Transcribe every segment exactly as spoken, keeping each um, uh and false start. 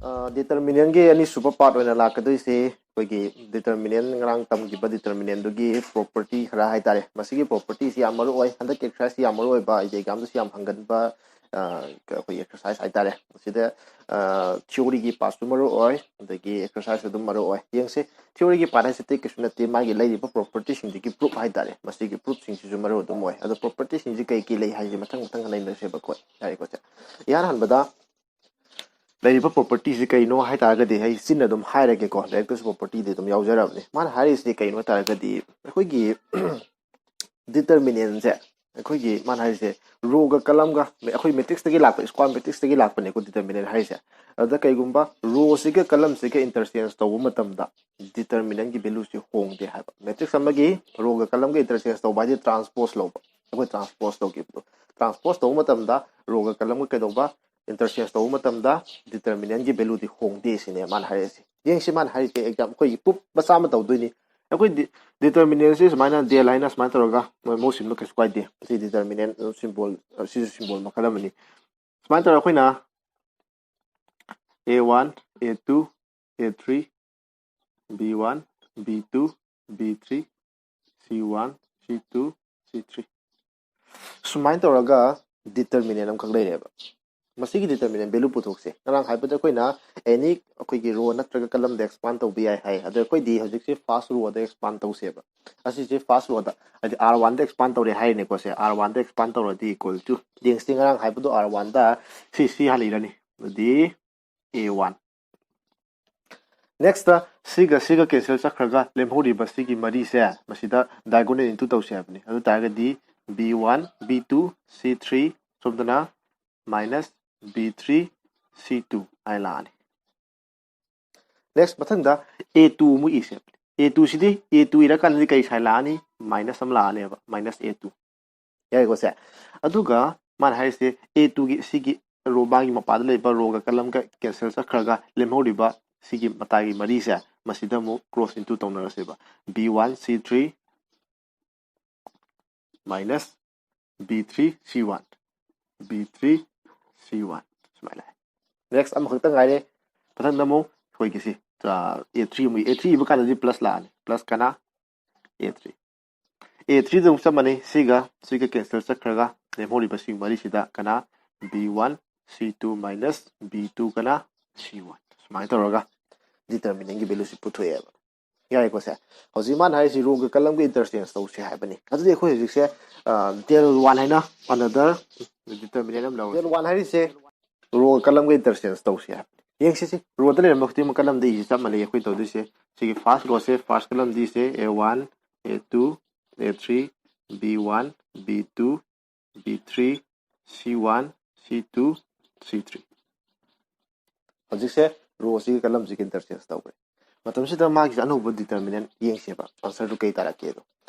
ꯗꯤꯇꯔꯃꯤꯅꯦꯟꯒꯤ ꯑꯅꯤꯁꯨꯕ ꯄꯥꯔꯠ ꯑꯣꯏꯅ ꯂꯥꯛꯀꯗꯣꯏꯁꯦ ꯑꯩꯈꯣꯏꯒꯤ ꯗꯤꯇꯔꯃꯤꯅꯦꯟ, ꯉꯔꯥꯡ ꯇꯝꯈꯤꯕ ꯗꯤꯇꯔꯃꯤꯅꯦꯟꯗꯨꯒꯤ ꯄ꯭ꯔꯣꯄꯔꯇꯤ ꯈꯔ ꯍꯥꯏꯇꯥꯔꯦ꯫ ꯃꯁꯤꯒꯤ ꯄ꯭ꯔꯣꯄꯔꯇꯤꯁꯤ ꯌꯥꯝ ꯃꯔꯨ ꯑꯣꯏ꯫ ꯍꯟꯗꯛꯀꯤ ꯑꯦꯛꯁꯔꯁꯥꯏꯁꯁꯤ ꯌꯥꯝ ꯃꯔꯨ ꯑꯣꯏꯕ, ꯍꯥꯏꯗꯤ ꯑꯦꯛꯖꯥꯝꯗꯁꯨ ꯌꯥꯝ ꯍꯪꯒꯟꯕ ꯑꯩꯈꯣꯏ ꯑꯦꯛꯁꯔꯁꯥꯏꯁ ꯍꯥꯏꯇꯥꯔꯦ꯫ ꯃꯁꯤꯗ ꯊꯤꯑꯣꯔꯤꯒꯤ ꯄꯥꯔꯠꯁꯨ ꯃꯔꯨ ꯑꯣꯏ, ꯑꯗꯒꯤ ꯑꯦꯛꯁꯔꯁꯥꯏꯁꯁꯨ ꯑꯗꯨꯝ ꯃꯔꯨ ꯑꯣꯏ꯫ ꯌꯦꯡꯁꯦ, ꯊꯤꯑꯣꯔꯤꯒꯤ ꯄꯥꯔꯠ ꯍꯥꯏꯁꯤꯗꯤ ꯀꯩꯁꯨ ꯅꯠꯇꯦ, ꯃꯥꯒꯤ ꯂꯩꯔꯤꯕ ꯄ꯭ꯔꯣꯄꯔꯇꯤꯁꯤꯡꯗꯨꯒꯤ ꯄ꯭ꯔꯨꯞ ꯍꯥꯏꯇꯥꯔꯦ꯫ ꯃꯁꯤꯒꯤ ꯄ꯭ꯔꯨꯞꯁꯤꯡꯁꯤꯁꯨ ꯃꯔꯨ ꯑꯗꯨꯝ ꯑꯣꯏ꯫ ꯑꯗꯣ ꯄ꯭ꯔꯣꯄꯔꯇꯤꯁꯤꯡꯁꯤ ꯀꯩ ꯀꯩ ꯂꯩ ꯍꯥꯏꯁꯦ ꯃꯊꯪ ꯃꯊꯪ ꯅꯩꯅꯔꯁꯦꯕꯀꯣ꯫ ꯌꯥꯔꯦꯀꯣ ꯁꯦ? ꯏꯍꯥꯟ ꯍꯥꯟꯕꯗ ꯂꯩꯔꯤꯕ ꯄ꯭ꯔꯣꯄꯔꯇꯤꯁꯤ ꯀꯩꯅꯣ ꯍꯥꯏꯇꯥꯔꯒꯗꯤ ꯑꯩ ꯆꯤꯟꯅ ꯑꯗꯨꯝ ꯍꯥꯏꯔꯒꯦꯀꯣ, ꯂꯥꯏꯔꯤꯛꯇꯁꯨ ꯄ꯭ꯔꯣꯄꯔꯇꯤꯗꯤ ꯑꯗꯨꯝ ꯌꯥꯎꯖꯔꯕꯅꯤ꯫ ꯃꯥꯅ ꯍꯥꯏꯔꯤꯁꯤꯗꯤ ꯀꯩꯅꯣ ꯍꯥꯏꯇꯥꯔꯒꯗꯤ ꯑꯩꯈꯣꯏꯒꯤ ꯗꯤꯇꯔꯃꯤꯅꯦꯟꯁꯦ, ꯑꯩꯈꯣꯏꯒꯤ ꯃꯥꯅ ꯍꯥꯏꯔꯤꯁꯦ ꯔꯣꯒ ꯀꯂꯝꯒ, ꯑꯩꯈꯣꯏ ꯃꯦꯇ꯭ꯔꯤꯛꯁꯇꯒꯤ ꯂꯥꯛꯄ, ꯁ꯭ꯀ꯭ꯋꯥꯔ ꯃꯦꯇ꯭ꯔꯤꯛꯁꯇꯒꯤ ꯂꯥꯛꯄꯅꯦꯀꯣ ꯗꯤꯇꯔꯃꯤꯅꯦꯟ ꯍꯥꯏꯔꯤꯁꯦ꯫ ꯑꯗꯨꯗ ꯀꯩꯒꯨꯝꯕ ꯔꯣꯁꯤꯒ ꯀꯂꯝꯁꯤꯒ ꯏꯟꯇꯔꯆꯦꯟꯖ ꯇꯧꯕ ꯃꯇꯝꯗ ꯗꯤꯇꯔꯃꯤꯅꯦꯟꯒꯤ ꯚꯦꯂꯨꯁꯤ ꯍꯣꯡꯗꯦ ꯍꯥꯏꯕ꯫ ꯃꯦꯇ꯭ꯔꯤꯛꯁ ꯑꯃꯒꯤ ꯔꯣꯒ ꯀꯂꯝꯒ ꯏꯟꯇꯔꯆꯦꯟꯖ ꯇꯧꯕ ꯍꯥꯏꯗꯤ ꯇ꯭ꯔꯥꯟꯁꯄꯣꯖ ꯂꯧꯕ, ꯑꯩꯈꯣꯏ ꯇ꯭ꯔꯥꯟꯁꯄꯣꯖ ꯇꯧꯈꯤꯕꯗꯣ꯫ ꯇ꯭ꯔꯥꯟꯁꯄꯣꯖ ꯇꯧꯕ ꯃꯇꯝꯗ ꯔꯣꯒ ꯀꯂꯝꯒ ꯀꯩꯗꯧꯕ, ꯏꯟꯇꯔꯆꯦꯟꯖ ꯇꯧꯕ ꯃꯇꯝꯗ ꯗꯤꯇꯔꯃꯤꯅꯦꯟꯒꯤ ꯚꯦꯂꯨꯗꯤ ꯍꯣꯡꯗꯦ ꯁꯤꯅꯦ ꯃꯥꯅ ꯍꯥꯏꯔꯛꯏꯁꯦ꯫ ꯌꯦꯡꯁꯤ ꯃꯥꯅ ꯍꯥꯏꯔꯤꯁꯦ ꯑꯦꯛꯖꯥꯝ ꯑꯩꯈꯣꯏꯒꯤ ꯄ꯭ꯔꯨꯞ ꯃꯆꯥ ꯑꯃ ꯇꯧꯗꯣꯏꯅꯤ꯫ ꯑꯩꯈꯣꯏ ꯗꯤꯇꯔꯃꯤꯅꯦꯟꯁꯤ ꯁꯨꯃꯥꯏꯅ ꯗꯦꯜ ꯍꯥꯏꯅ ꯁꯨꯃꯥꯏꯅ ꯇꯧꯔꯒ ꯃꯣꯏ ꯃꯍꯨꯠ ꯁꯤꯟꯕ ꯀꯩꯁꯨ ꯀꯥꯏꯗꯦ꯫ ꯁꯤ ꯗꯤꯇꯔꯃꯤꯅꯦꯟ ꯁꯤꯝꯕꯣꯜ, ꯁꯤꯁꯨ ꯁꯤꯝꯕꯣꯜ ꯃꯈꯜ ꯑꯃꯅꯤ꯫ ꯁꯨꯃꯥꯏꯅ ꯇꯧꯔꯒ ꯑꯩꯈꯣꯏꯅ A one, A two, A three, B one, B two, B three, C one, C two, C three, ꯁꯨꯃꯥꯏꯅ ꯇꯧꯔꯒ ꯗꯤꯇꯔꯃꯤꯅꯦꯟ ꯑꯃꯈꯛ ꯂꯩꯔꯦꯕ꯫ ꯃꯁꯤꯒꯤ ꯗꯤꯇꯔꯃꯤꯅꯦꯟ ꯚꯦꯂꯨ ꯄꯨꯊꯣꯛꯁꯦ꯫ ꯉꯔꯥꯡ ꯍꯥꯏꯕꯗ ꯑꯩꯈꯣꯏꯅ ꯑꯦꯅꯤ ꯑꯩꯈꯣꯏꯒꯤ ꯔꯣ ꯅꯠꯇ꯭ꯔꯒ ꯀꯂꯝꯗ ꯑꯦꯛꯁꯄꯥꯟ ꯇꯧꯕ ꯌꯥꯏ ꯍꯥꯏ꯫ ꯑꯗꯣ ꯑꯩꯈꯣꯏꯗꯤ ꯍꯧꯖꯤꯛꯁꯦ ꯐꯥꯔꯁ ꯔꯣꯗ ꯑꯦꯛꯁꯄꯥꯟ ꯇꯧꯁꯦꯕ꯫ ꯑꯁꯤꯁꯦ ꯐꯥꯔꯁ ꯔꯣꯗ, ꯍꯥꯏꯗꯤ ꯑꯥꯔ ꯋꯥꯟꯗ ꯑꯦꯛꯁꯄꯥꯟ ꯇꯧꯔꯦ ꯍꯥꯏꯔꯤꯅꯦꯀꯣ꯫ ꯁꯦ ꯑꯥꯔ ꯋꯥꯟꯗ ꯑꯦꯛꯁꯄꯥꯟ ꯇꯧꯔꯗꯤ ꯏꯀ꯭ꯋꯦꯜ ꯇꯨ, ꯌꯦꯡꯁꯤ ꯉꯔꯥꯡ ꯍꯥꯏꯕꯗꯣ ꯑꯥꯔ ꯋꯥꯟꯗ ꯁꯤ ꯁꯤ ꯍꯥꯟꯅ ꯏꯔꯅꯤ꯫ ꯑꯗꯨꯗꯤ ꯑꯦ ꯋꯥꯟ꯫ ꯅꯦꯛꯁꯇ ꯁꯤꯒ ꯁꯤꯒ ꯀꯦꯟꯁꯦꯜ ꯆꯠꯈ꯭ꯔꯒ ꯂꯦꯝꯍꯧꯔꯤꯕ ꯁꯤꯒꯤ ꯃꯔꯤꯁꯦ ꯃꯁꯤꯗ diagonal into ꯇꯧꯁꯦ ꯍꯥꯏꯕꯅꯤ꯫ ꯑꯗꯨ ꯇꯥꯔꯒꯗꯤ B one, B two, C three, ꯁꯣꯝꯗꯅ minus B three, C two ꯍꯥꯏ ꯂꯥꯛꯑꯅꯤ꯫ ꯅꯦꯛꯁ ꯃꯊꯪꯗ A two ꯑꯃꯨꯛ ꯏꯁꯦ꯫ A two CD, A two ꯏꯔꯀꯥꯟꯗꯗꯤ ꯀꯩ ꯁꯥꯏ ꯂꯥꯛꯑꯅꯤ? ꯃꯥꯏꯅꯁ ꯑꯃ ꯂꯥꯛꯑꯅꯦꯕ, minus A two꯫ ꯌꯥꯏꯀꯣ ꯁꯦ? ꯑꯗꯨꯒ ꯃꯥꯅ ꯍꯥꯏꯔꯤꯁꯦ A two ꯒꯤ ꯁꯤꯒꯤ ꯔꯣ, ꯃꯥꯒꯤ ꯃꯄꯥꯗ ꯂꯩꯕ ꯔꯣꯒ ꯀꯂꯝꯒ ꯀꯦꯟꯁꯦꯜ ꯆꯠꯈ꯭ꯔꯒ ꯂꯦꯝꯍꯧꯔꯤꯕ ꯁꯤꯒꯤ ꯃꯇꯥꯏꯒꯤ ꯃꯔꯤꯁꯦ ꯃꯁꯤꯗ ꯑꯃꯨꯛ cross into ꯇꯧꯅꯔꯁꯦꯕ꯫ B one, C three, minus B three, C one, B three, C one 1 ꯁꯨꯃꯥꯏꯅ ꯂꯥꯛꯑꯦ꯫ ꯅꯦꯛꯁ ꯑꯃꯈꯛꯇ ꯉꯥꯏꯔꯦ꯫ ꯃꯊꯪꯗ ꯑꯃꯨꯛ ꯑꯩꯈꯣꯏꯒꯤ ꯁꯤ ꯑꯦ ꯊ꯭ꯔꯤ ꯑꯃꯨꯛ ꯑꯦ ꯊ꯭ꯔꯤ ꯏꯕ ꯀꯥꯟꯗꯗꯤ ꯄ꯭ꯂꯁ ꯂꯥꯛꯑꯅꯤ, ꯄ꯭ꯂꯁ ꯀꯅꯥ ꯑꯦ ꯊ꯭ꯔꯤ ꯑꯦ ꯊ꯭ꯔꯤꯗ ꯑꯃꯨꯛ ꯆꯞ ꯃꯥꯟꯅꯩ꯫ ꯁꯤꯒ ꯁꯤꯒ ꯀꯦꯟꯁꯦꯜ ꯆꯠꯈ꯭ꯔꯒ ꯂꯦꯝꯍꯧꯔꯤꯕꯁꯤꯡ ꯃꯔꯤꯁꯤꯗ ꯀꯅꯥ B one C two minus B two ꯀꯅꯥ ꯁꯤ ꯋꯥꯟ, ꯁꯨꯃꯥꯏꯅ ꯇꯧꯔꯒ ꯗꯤꯇꯔꯃꯤꯅꯦꯟꯒꯤ ꯚꯦꯂꯨꯁꯤ ꯄꯨꯊꯣꯛꯑꯦꯕ꯫ ꯌꯥꯏꯀꯣ ꯁꯦ? ꯍꯧꯖꯤꯛ ꯃꯥꯅ ꯍꯥꯏꯔꯤꯁꯤ ꯔꯣꯒ ꯀꯂꯝꯒ ꯏꯟꯇꯔꯆꯦꯟꯖ ꯇꯧꯁꯦ ꯍꯥꯏꯕꯅꯤ꯫ ꯑꯗꯨꯗꯤ ꯑꯩꯈꯣꯏ ꯍꯧꯖꯤꯛꯁꯦ ꯗꯦꯜ ꯋꯥꯟ ꯍꯥꯏꯅ ꯑꯅꯗꯔ ꯗꯤꯇꯔꯃꯤꯅꯦꯟ ꯑꯃ ꯂꯧꯔꯦ꯫ ꯗꯦꯜ ꯋꯥꯟ ꯍꯥꯏꯔꯤꯁꯦ ꯔꯣꯒ ꯀꯂꯝꯒ ꯏꯟꯇꯔꯆꯦꯟꯖ ꯇꯧꯁꯦ ꯍꯥꯏꯕꯅꯤ꯫ ꯌꯦꯡꯁꯤ ꯁꯤ, ꯔꯣꯗ ꯂꯩꯔꯝꯕ ꯈꯨꯗꯤꯡꯃꯛ ꯀꯂꯝꯗ ꯏꯁꯤ ꯆꯞ ꯃꯥꯟꯅꯩ꯫ ꯑꯩꯈꯣꯏ ꯇꯧꯗꯣꯏꯁꯦ ꯁꯤꯒꯤ ꯐꯥꯔꯁ ꯔꯣꯁꯦ, ꯐꯥꯔꯁ ꯀꯂꯝꯗ ꯏꯁꯦ A one, A two, A three, B one, B two, B three, C one, C two, C three. ꯍꯧꯖꯤꯛꯁꯦ ꯔꯣꯁꯤꯒꯤ ꯀꯂꯝꯁꯤꯒ ꯏꯟꯇꯔꯆꯦꯟꯖ ꯇꯧꯈ꯭ꯔꯦ꯫ ꯃꯇꯝꯁꯤꯗ ꯃꯥꯒꯤꯁꯦ ꯑꯅꯧꯕ ꯗꯤꯇꯔꯃꯤꯅꯦꯟ ꯌꯦꯡꯁꯦꯕ, ꯑꯟꯁꯔꯗꯨ ꯀꯩ ꯇꯥꯔꯛꯀꯦꯗꯣ꯫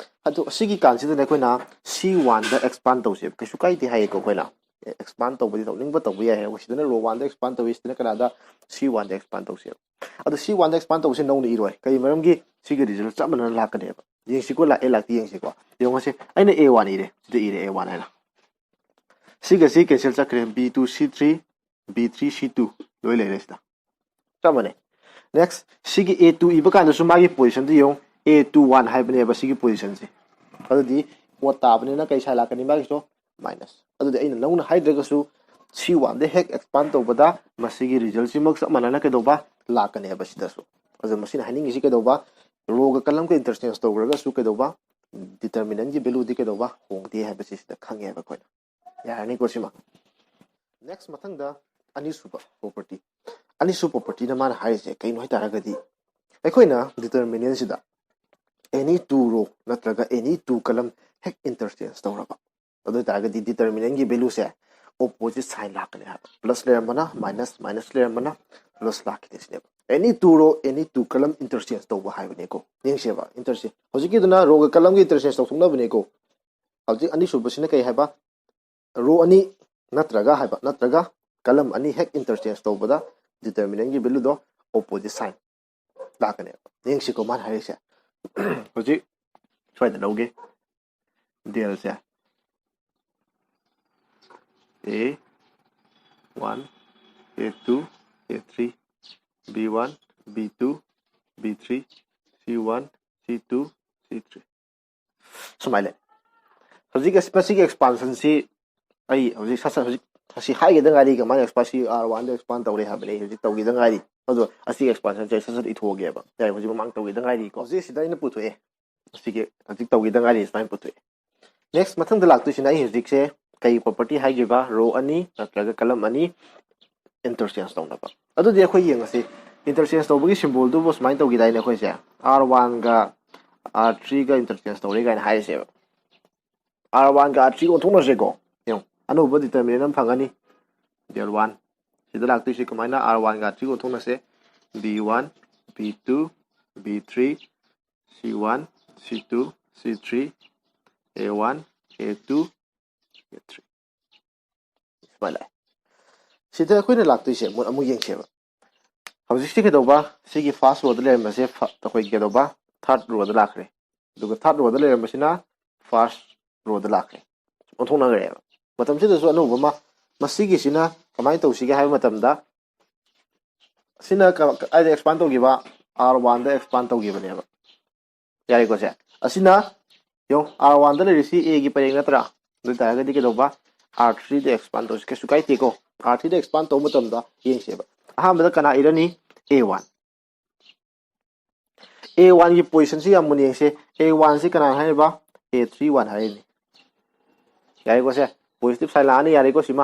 ꯑꯗꯣ ꯁꯤꯒꯤ ꯀꯥꯟꯁꯤꯗꯅꯦ ꯑꯩꯈꯣꯏꯅ ꯁꯤ ꯋꯥꯟꯗ ꯑꯦꯛꯁꯄꯥꯟ ꯇꯧꯁꯦꯕ, ꯀꯩꯁꯨ ꯀꯥꯏꯗꯦ ꯍꯥꯏꯌꯦꯀꯣ꯫ ꯑꯩꯈꯣꯏꯅ ꯑꯦꯛꯁꯄꯥꯟ ꯇꯧꯕꯗꯤ ꯇꯧꯅꯤꯡꯕ ꯇꯧꯕ ꯌꯥꯏ ꯍꯥꯏꯌꯦꯕ꯫ ꯁꯤꯗꯅ ꯔꯣ ꯋꯥꯟꯗ ꯑꯦꯛꯁꯄꯥꯟ ꯇꯧꯏ, ꯁꯤꯗꯅ ꯀꯅꯥꯗ? ꯁꯤ ꯋꯥꯟꯗ ꯑꯦꯛꯁꯄꯥꯟ ꯇꯧꯁꯦꯕ꯫ ꯑꯗꯣ ꯁꯤ ꯋꯥꯟꯗ ꯑꯦꯛꯁꯄꯥꯟ ꯇꯧꯕꯁꯦ ꯅꯧꯅ ꯏꯔꯣꯏ, ꯀꯩ ꯃꯔꯝꯒꯤ? ꯁꯤꯒꯤ ꯔꯤꯖꯜ ꯆꯞ ꯃꯥꯟꯅꯅ ꯂꯥꯛꯀꯅꯦꯕ꯫ ꯌꯦꯡꯁꯤꯀꯣ, ꯂꯥꯛꯑꯦ ꯂꯥꯛꯇꯦ ꯌꯦꯡꯁꯤꯀꯣ꯫ ꯌꯦꯡꯉꯁꯦ, ꯑꯩꯅ ꯑꯦ ꯋꯥꯟ ꯏꯔꯦ, ꯁꯤꯗ ꯏꯔꯦ ꯑꯦ ꯋꯥꯟ ꯍꯥꯏꯅ꯫ ꯁꯤꯒ ꯁꯤ ꯀꯦꯟꯁꯦꯜ ꯆꯠꯈ꯭ꯔꯦ, B two C three, B three ꯁꯤ ꯇꯨ ꯂꯣꯏ ꯂꯩꯔꯦ ꯁꯤꯗ꯫ ꯆꯞ ꯃꯥꯟꯅꯩ꯫ ꯅꯦꯛꯁ, ꯁꯤꯒꯤ ꯑꯦ ꯇꯨ ꯏꯕ ꯀꯥꯟꯗꯁꯨ ꯃꯥꯒꯤ ꯄꯣꯖꯤꯁꯟꯗꯨ ꯌꯦꯡꯉꯨ, ꯑꯦ ꯇꯨ ꯋꯥꯟ ꯍꯥꯏꯕꯅꯦꯕ ꯁꯤꯒꯤ ꯄꯣꯖꯤꯁꯟꯁꯦ꯫ ꯑꯗꯨꯗꯤ ꯑꯣꯠ ꯇꯥꯕꯅꯤꯅ ꯀꯩ ꯁꯥꯏꯟ ꯂꯥꯛꯀꯅꯤ ꯃꯥꯒꯤꯁꯨ? ꯃꯥꯏꯅꯁ꯫ ꯑꯗꯨꯗꯤ ꯑꯩꯅ ꯅꯧꯅ ꯍꯥꯏꯗ꯭ꯔꯒꯁꯨ ꯁꯤ ꯋꯥꯟꯗ ꯍꯦꯛ ꯑꯦꯛꯁꯄꯥꯟ ꯇꯧꯕꯗ ꯃꯁꯤꯒꯤ ꯔꯤꯖꯜꯁꯤꯃꯛ ꯆꯞ ꯃꯥꯟꯅꯅ ꯀꯩꯗꯧꯕ? ꯂꯥꯛꯀꯅꯦꯕ ꯁꯤꯗꯁꯨ꯫ ꯑꯗꯨ ꯃꯁꯤꯅ ꯍꯥꯏꯅꯤꯡꯉꯤꯁꯤ ꯀꯩꯗꯧꯕ? ꯔꯣꯒ ꯀꯂꯝꯒ ꯏꯟꯇꯔꯆꯦꯟꯖ ꯇꯧꯈ꯭ꯔꯒꯁꯨ ꯀꯩꯗꯧꯕ? ꯗꯤꯇꯔꯃꯤꯅꯦꯟꯒꯤ ꯚꯦꯂꯨꯗꯤ ꯀꯩꯗꯧꯕ? ꯍꯣꯡꯗꯦ ꯍꯥꯏꯕꯁꯤ ꯁꯤꯗ ꯈꯪꯉꯦꯕ ꯑꯩꯈꯣꯏꯅ꯫ ꯌꯥꯔꯅꯤꯀꯣ ꯁꯤꯃ? ꯅꯦꯛꯁ, ꯃꯊꯪꯗ ꯑꯅꯤꯁꯨꯕ ꯄ꯭ꯔꯣꯄꯔꯇꯤ꯫ ꯑꯅꯤꯁꯨꯕ ꯄ꯭ꯔꯣꯄꯔꯇꯤꯗ ꯃꯥꯅ ꯍꯥꯏꯔꯤꯁꯦ ꯀꯩꯅꯣ ꯍꯥꯏꯇꯥꯔꯒꯗꯤ, ꯑꯩꯈꯣꯏꯅ ꯗꯤꯇꯔꯃꯤꯅꯦꯟꯁꯤꯗ ꯑꯦꯅꯤ ꯇꯨ ꯔꯣ ꯅꯠꯇ꯭ꯔꯒ ꯑꯦꯅꯤ ꯇꯨ ꯀꯂꯝ ꯍꯦꯛ ꯏꯟꯇꯔꯆꯦꯟꯖ ꯇꯧꯔꯕ, ꯑꯗꯨ ꯑꯣꯏꯇꯥꯔꯒꯗꯤ ꯗꯤꯇꯔꯃꯤꯅꯦꯟꯒꯤ ꯚꯦꯂꯨꯁꯦ ꯑꯣꯄꯣꯖꯤꯠ ꯁꯥꯏꯟ ꯂꯥꯛꯀꯅꯤ ꯍꯥꯏꯕ꯫ ꯄ꯭ꯂꯁ ꯂꯩꯔꯝꯕꯅ ꯃꯥꯏꯅꯁ, ꯃꯥꯏꯅꯁ ꯂꯩꯔꯝꯕꯅ ꯄ꯭ꯂꯁ ꯂꯥꯛꯈꯤꯗꯣꯏꯁꯤꯅꯦꯕ꯫ ꯑꯦꯅꯤ ꯇꯨ ꯔꯣ ꯑꯦꯅꯤ ꯇꯨ ꯀꯂꯝ ꯏꯟꯇꯔꯆꯦꯟꯖ ꯇꯧꯕ ꯍꯥꯏꯕꯅꯤꯀꯣ꯫ ꯌꯦꯡꯁꯦꯕ, ꯏꯟꯇꯔꯆꯦꯟꯖ, ꯍꯧꯖꯤꯛꯀꯤꯗꯨꯅ ꯔꯣꯒ ꯀꯂꯝꯒ ꯏꯟꯇꯔꯆꯦꯟꯖ ꯇꯧꯊꯣꯛꯅꯕꯅꯤꯀꯣ꯫ ꯍꯧꯖꯤꯛ ꯑꯅꯤꯁꯨꯕꯁꯤꯅ ꯀꯩ ꯍꯥꯏꯕ? ꯔꯣ ꯑꯅꯤ ꯅꯠꯇ꯭ꯔꯒ ꯍꯥꯏꯕ, ꯅꯠꯇ꯭ꯔꯒ ꯀꯂꯝ ꯑꯅꯤ ꯍꯦꯛ ꯏꯟꯇꯔꯆꯦꯟꯖ ꯇꯧꯕꯗ ꯗꯤꯇꯔꯃꯤꯅꯦꯟꯒꯤ ꯚꯦꯂꯨꯗꯣ ꯑꯣꯄꯣꯖꯤꯠ ꯁꯥꯏꯟ ꯂꯥꯛꯀꯅꯦꯕ꯫ ꯌꯦꯡꯁꯤꯀꯣ ꯃꯥꯅ ꯍꯥꯏꯔꯤꯁꯦ꯫ ꯍꯧꯖꯤꯛ ꯁ꯭ꯋꯥꯏꯗ ꯂꯧꯒꯦ, ꯗꯦꯜꯁꯦ ꯑꯦ one, A two, A three, one, B two, B three, C one, C two, C three꯫ ꯁꯨꯃꯥꯏꯅ ꯂꯩ꯫ ꯍꯧꯖꯤꯛ ꯑꯁ-, ꯃꯁꯤꯒꯤ expansionꯁꯤ ꯑꯩ ꯍꯧꯖꯤꯛ ꯁꯠ ꯁꯠ ꯍꯧꯖꯤꯛ ꯑꯁꯤ ꯍꯥꯏꯒꯗ ꯉꯥꯏꯔꯤ꯫ ꯀꯃꯥꯏꯅ expansion ꯁꯤ R one ꯗ expand ꯇꯧꯔꯦ ꯍꯥꯏꯕꯅꯤ ꯑꯩ ꯍꯧꯖꯤꯛ ꯇꯧꯒꯦꯗ ꯉꯥꯏꯔꯤ꯫ ꯑꯗꯣ ꯑꯁꯤꯒꯤ expansionꯁꯦ ꯑꯩ ꯁꯠ ꯁꯠ ꯏꯊꯣꯛꯑꯒꯦꯕ꯫ ꯌꯥꯏ, ꯍꯧꯖꯤꯛ ꯃꯃꯥꯡ ꯇꯧꯒꯦꯗ ꯉꯥꯏꯔꯤꯀꯣ꯫ ꯍꯧꯖꯤꯛ ꯁꯤꯗ ꯑꯩꯅ ꯄꯨꯊꯣꯛꯑꯦ꯫ ꯑꯁꯤꯒꯤ ꯍꯧꯖꯤꯛ ꯇꯧꯒꯦꯗ ꯉꯥꯏꯔꯤ ꯁꯨꯃꯥꯏꯅ ꯄꯨꯊꯣꯛꯑꯦ꯫ Next ꯃꯊꯪꯗ ꯂꯥꯛꯇꯣꯏꯁꯤꯅ ꯑꯩ ꯍꯧꯖꯤꯛꯁꯦ ꯀꯩ property ꯍꯥꯏꯈꯤꯕ? Row ꯑꯅꯤ ꯅꯠꯇ꯭ꯔꯒ column ꯑꯅꯤ interchange ꯇꯧꯅꯕ꯫ ꯑꯗꯨꯗꯤ ꯑꯩꯈꯣꯏ ꯌꯦꯡꯉꯁꯤ interchange ꯇꯧꯕꯒꯤ symbolꯗꯨꯕꯨ ꯁꯨꯃꯥꯏꯅ ꯇꯧꯈꯤꯗꯥꯏꯅꯦ ꯑꯩꯈꯣꯏꯁꯦ? R one ꯒ R three ꯒ interchange ꯇꯧꯔꯦ ꯀꯥꯏꯅ ꯍꯥꯏꯔꯤꯁꯦꯕ꯫ R one ꯒ R three ꯑꯣꯟꯊꯣꯛꯅꯁꯦꯀꯣ꯫ ꯌꯦꯡꯉꯣ, ꯑꯅꯧꯕ determinant ꯑꯃ ꯐꯪꯒꯅꯤ꯫ Del one꯫ ꯁꯤꯗ ꯂꯥꯛꯇꯣꯏꯁꯤ ꯀꯃꯥꯏꯅ? R one ꯒ R three ꯑꯣꯟꯊꯣꯛꯅꯁꯦ꯫ B one, B two, B three, C one, C two, C three, A one, A two, A three꯫ ꯁꯨꯃꯥꯏꯅ ꯂꯥꯛꯑꯦ꯫ ꯁꯤꯗ ꯑꯩꯈꯣꯏꯅ ꯂꯥꯛꯇꯣꯏꯁꯦ ꯑꯃꯨꯛ, ꯑꯃꯨꯛ ꯌꯦꯡꯁꯦꯕ꯫ ꯍꯧꯖꯤꯛꯁꯤ ꯀꯩꯗꯧꯕ? ꯁꯤꯒꯤ first rowꯗ ꯂꯩꯔꯝꯕꯁꯦ ꯐ-, ꯑꯩꯈꯣꯏ ꯀꯩꯗꯧꯕ? Third rowꯗ ꯂꯥꯛꯈ꯭ꯔꯦ꯫ ꯑꯗꯨꯒ third rowꯗ ꯂꯩꯔꯝꯕꯁꯤꯅ first rowꯗ ꯂꯥꯛꯈ꯭ꯔꯦ꯫ ꯑꯣꯟꯊꯣꯛꯅꯈ꯭ꯔꯦꯕ꯫ ꯃꯇꯝꯁꯤꯗꯁꯨ ꯑꯅꯧꯕ ꯑꯃ, ꯃꯁꯤꯒꯤꯁꯤꯅ ꯀꯃꯥꯏꯅ ꯇꯧꯁꯤꯒꯦ ꯍꯥꯏꯕ ꯃꯇꯝꯗ, ꯁꯤꯅ ꯀ-, ꯀ-, ꯀꯥꯏꯗ expand ꯇꯧꯈꯤꯕ? R one ꯗ expand ꯇꯧꯈꯤꯕꯅꯦꯕ꯫ ꯌꯥꯔꯦꯀꯣ ꯁꯦ? ꯑꯁꯤꯅ, ꯌꯦꯡꯉꯣ, R one ꯗ ꯂꯩꯔꯤꯁꯤ A ꯒꯤ ꯄꯔꯦꯡ ꯅꯠꯇ꯭ꯔꯥ? ꯑꯗꯨ ꯑꯣꯏ ꯇꯥꯔꯒꯗꯤ ꯀꯩꯗꯧꯕ? R three ꯗ expand ꯇꯧꯁꯤ꯫ ꯀꯩꯁꯨ ꯀꯥꯏꯗꯦꯀꯣ꯫ R three ꯗ expand ꯇꯧꯕ ꯃꯇꯝꯗ ꯌꯦꯡꯁꯦꯕ꯫ ꯑꯍꯥꯟꯕꯗ ꯀꯅꯥ ꯏꯔꯅꯤ? A one꯫ A one ꯒꯤ positionꯁꯤ ꯌꯥꯝ ꯃꯨꯟꯅ ꯌꯦꯡꯁꯦ꯫ A one ꯁꯤ ꯀꯅꯥꯅ ꯍꯥꯏꯔꯤꯕ? A three one ꯍꯥꯏꯔꯤꯅꯤ꯫ ꯌꯥꯔꯦꯀꯣ ꯁꯦ? Positive sign ꯂꯥꯛꯑꯅꯤ, ꯌꯥꯔꯦꯀꯣ ꯁꯤꯃ?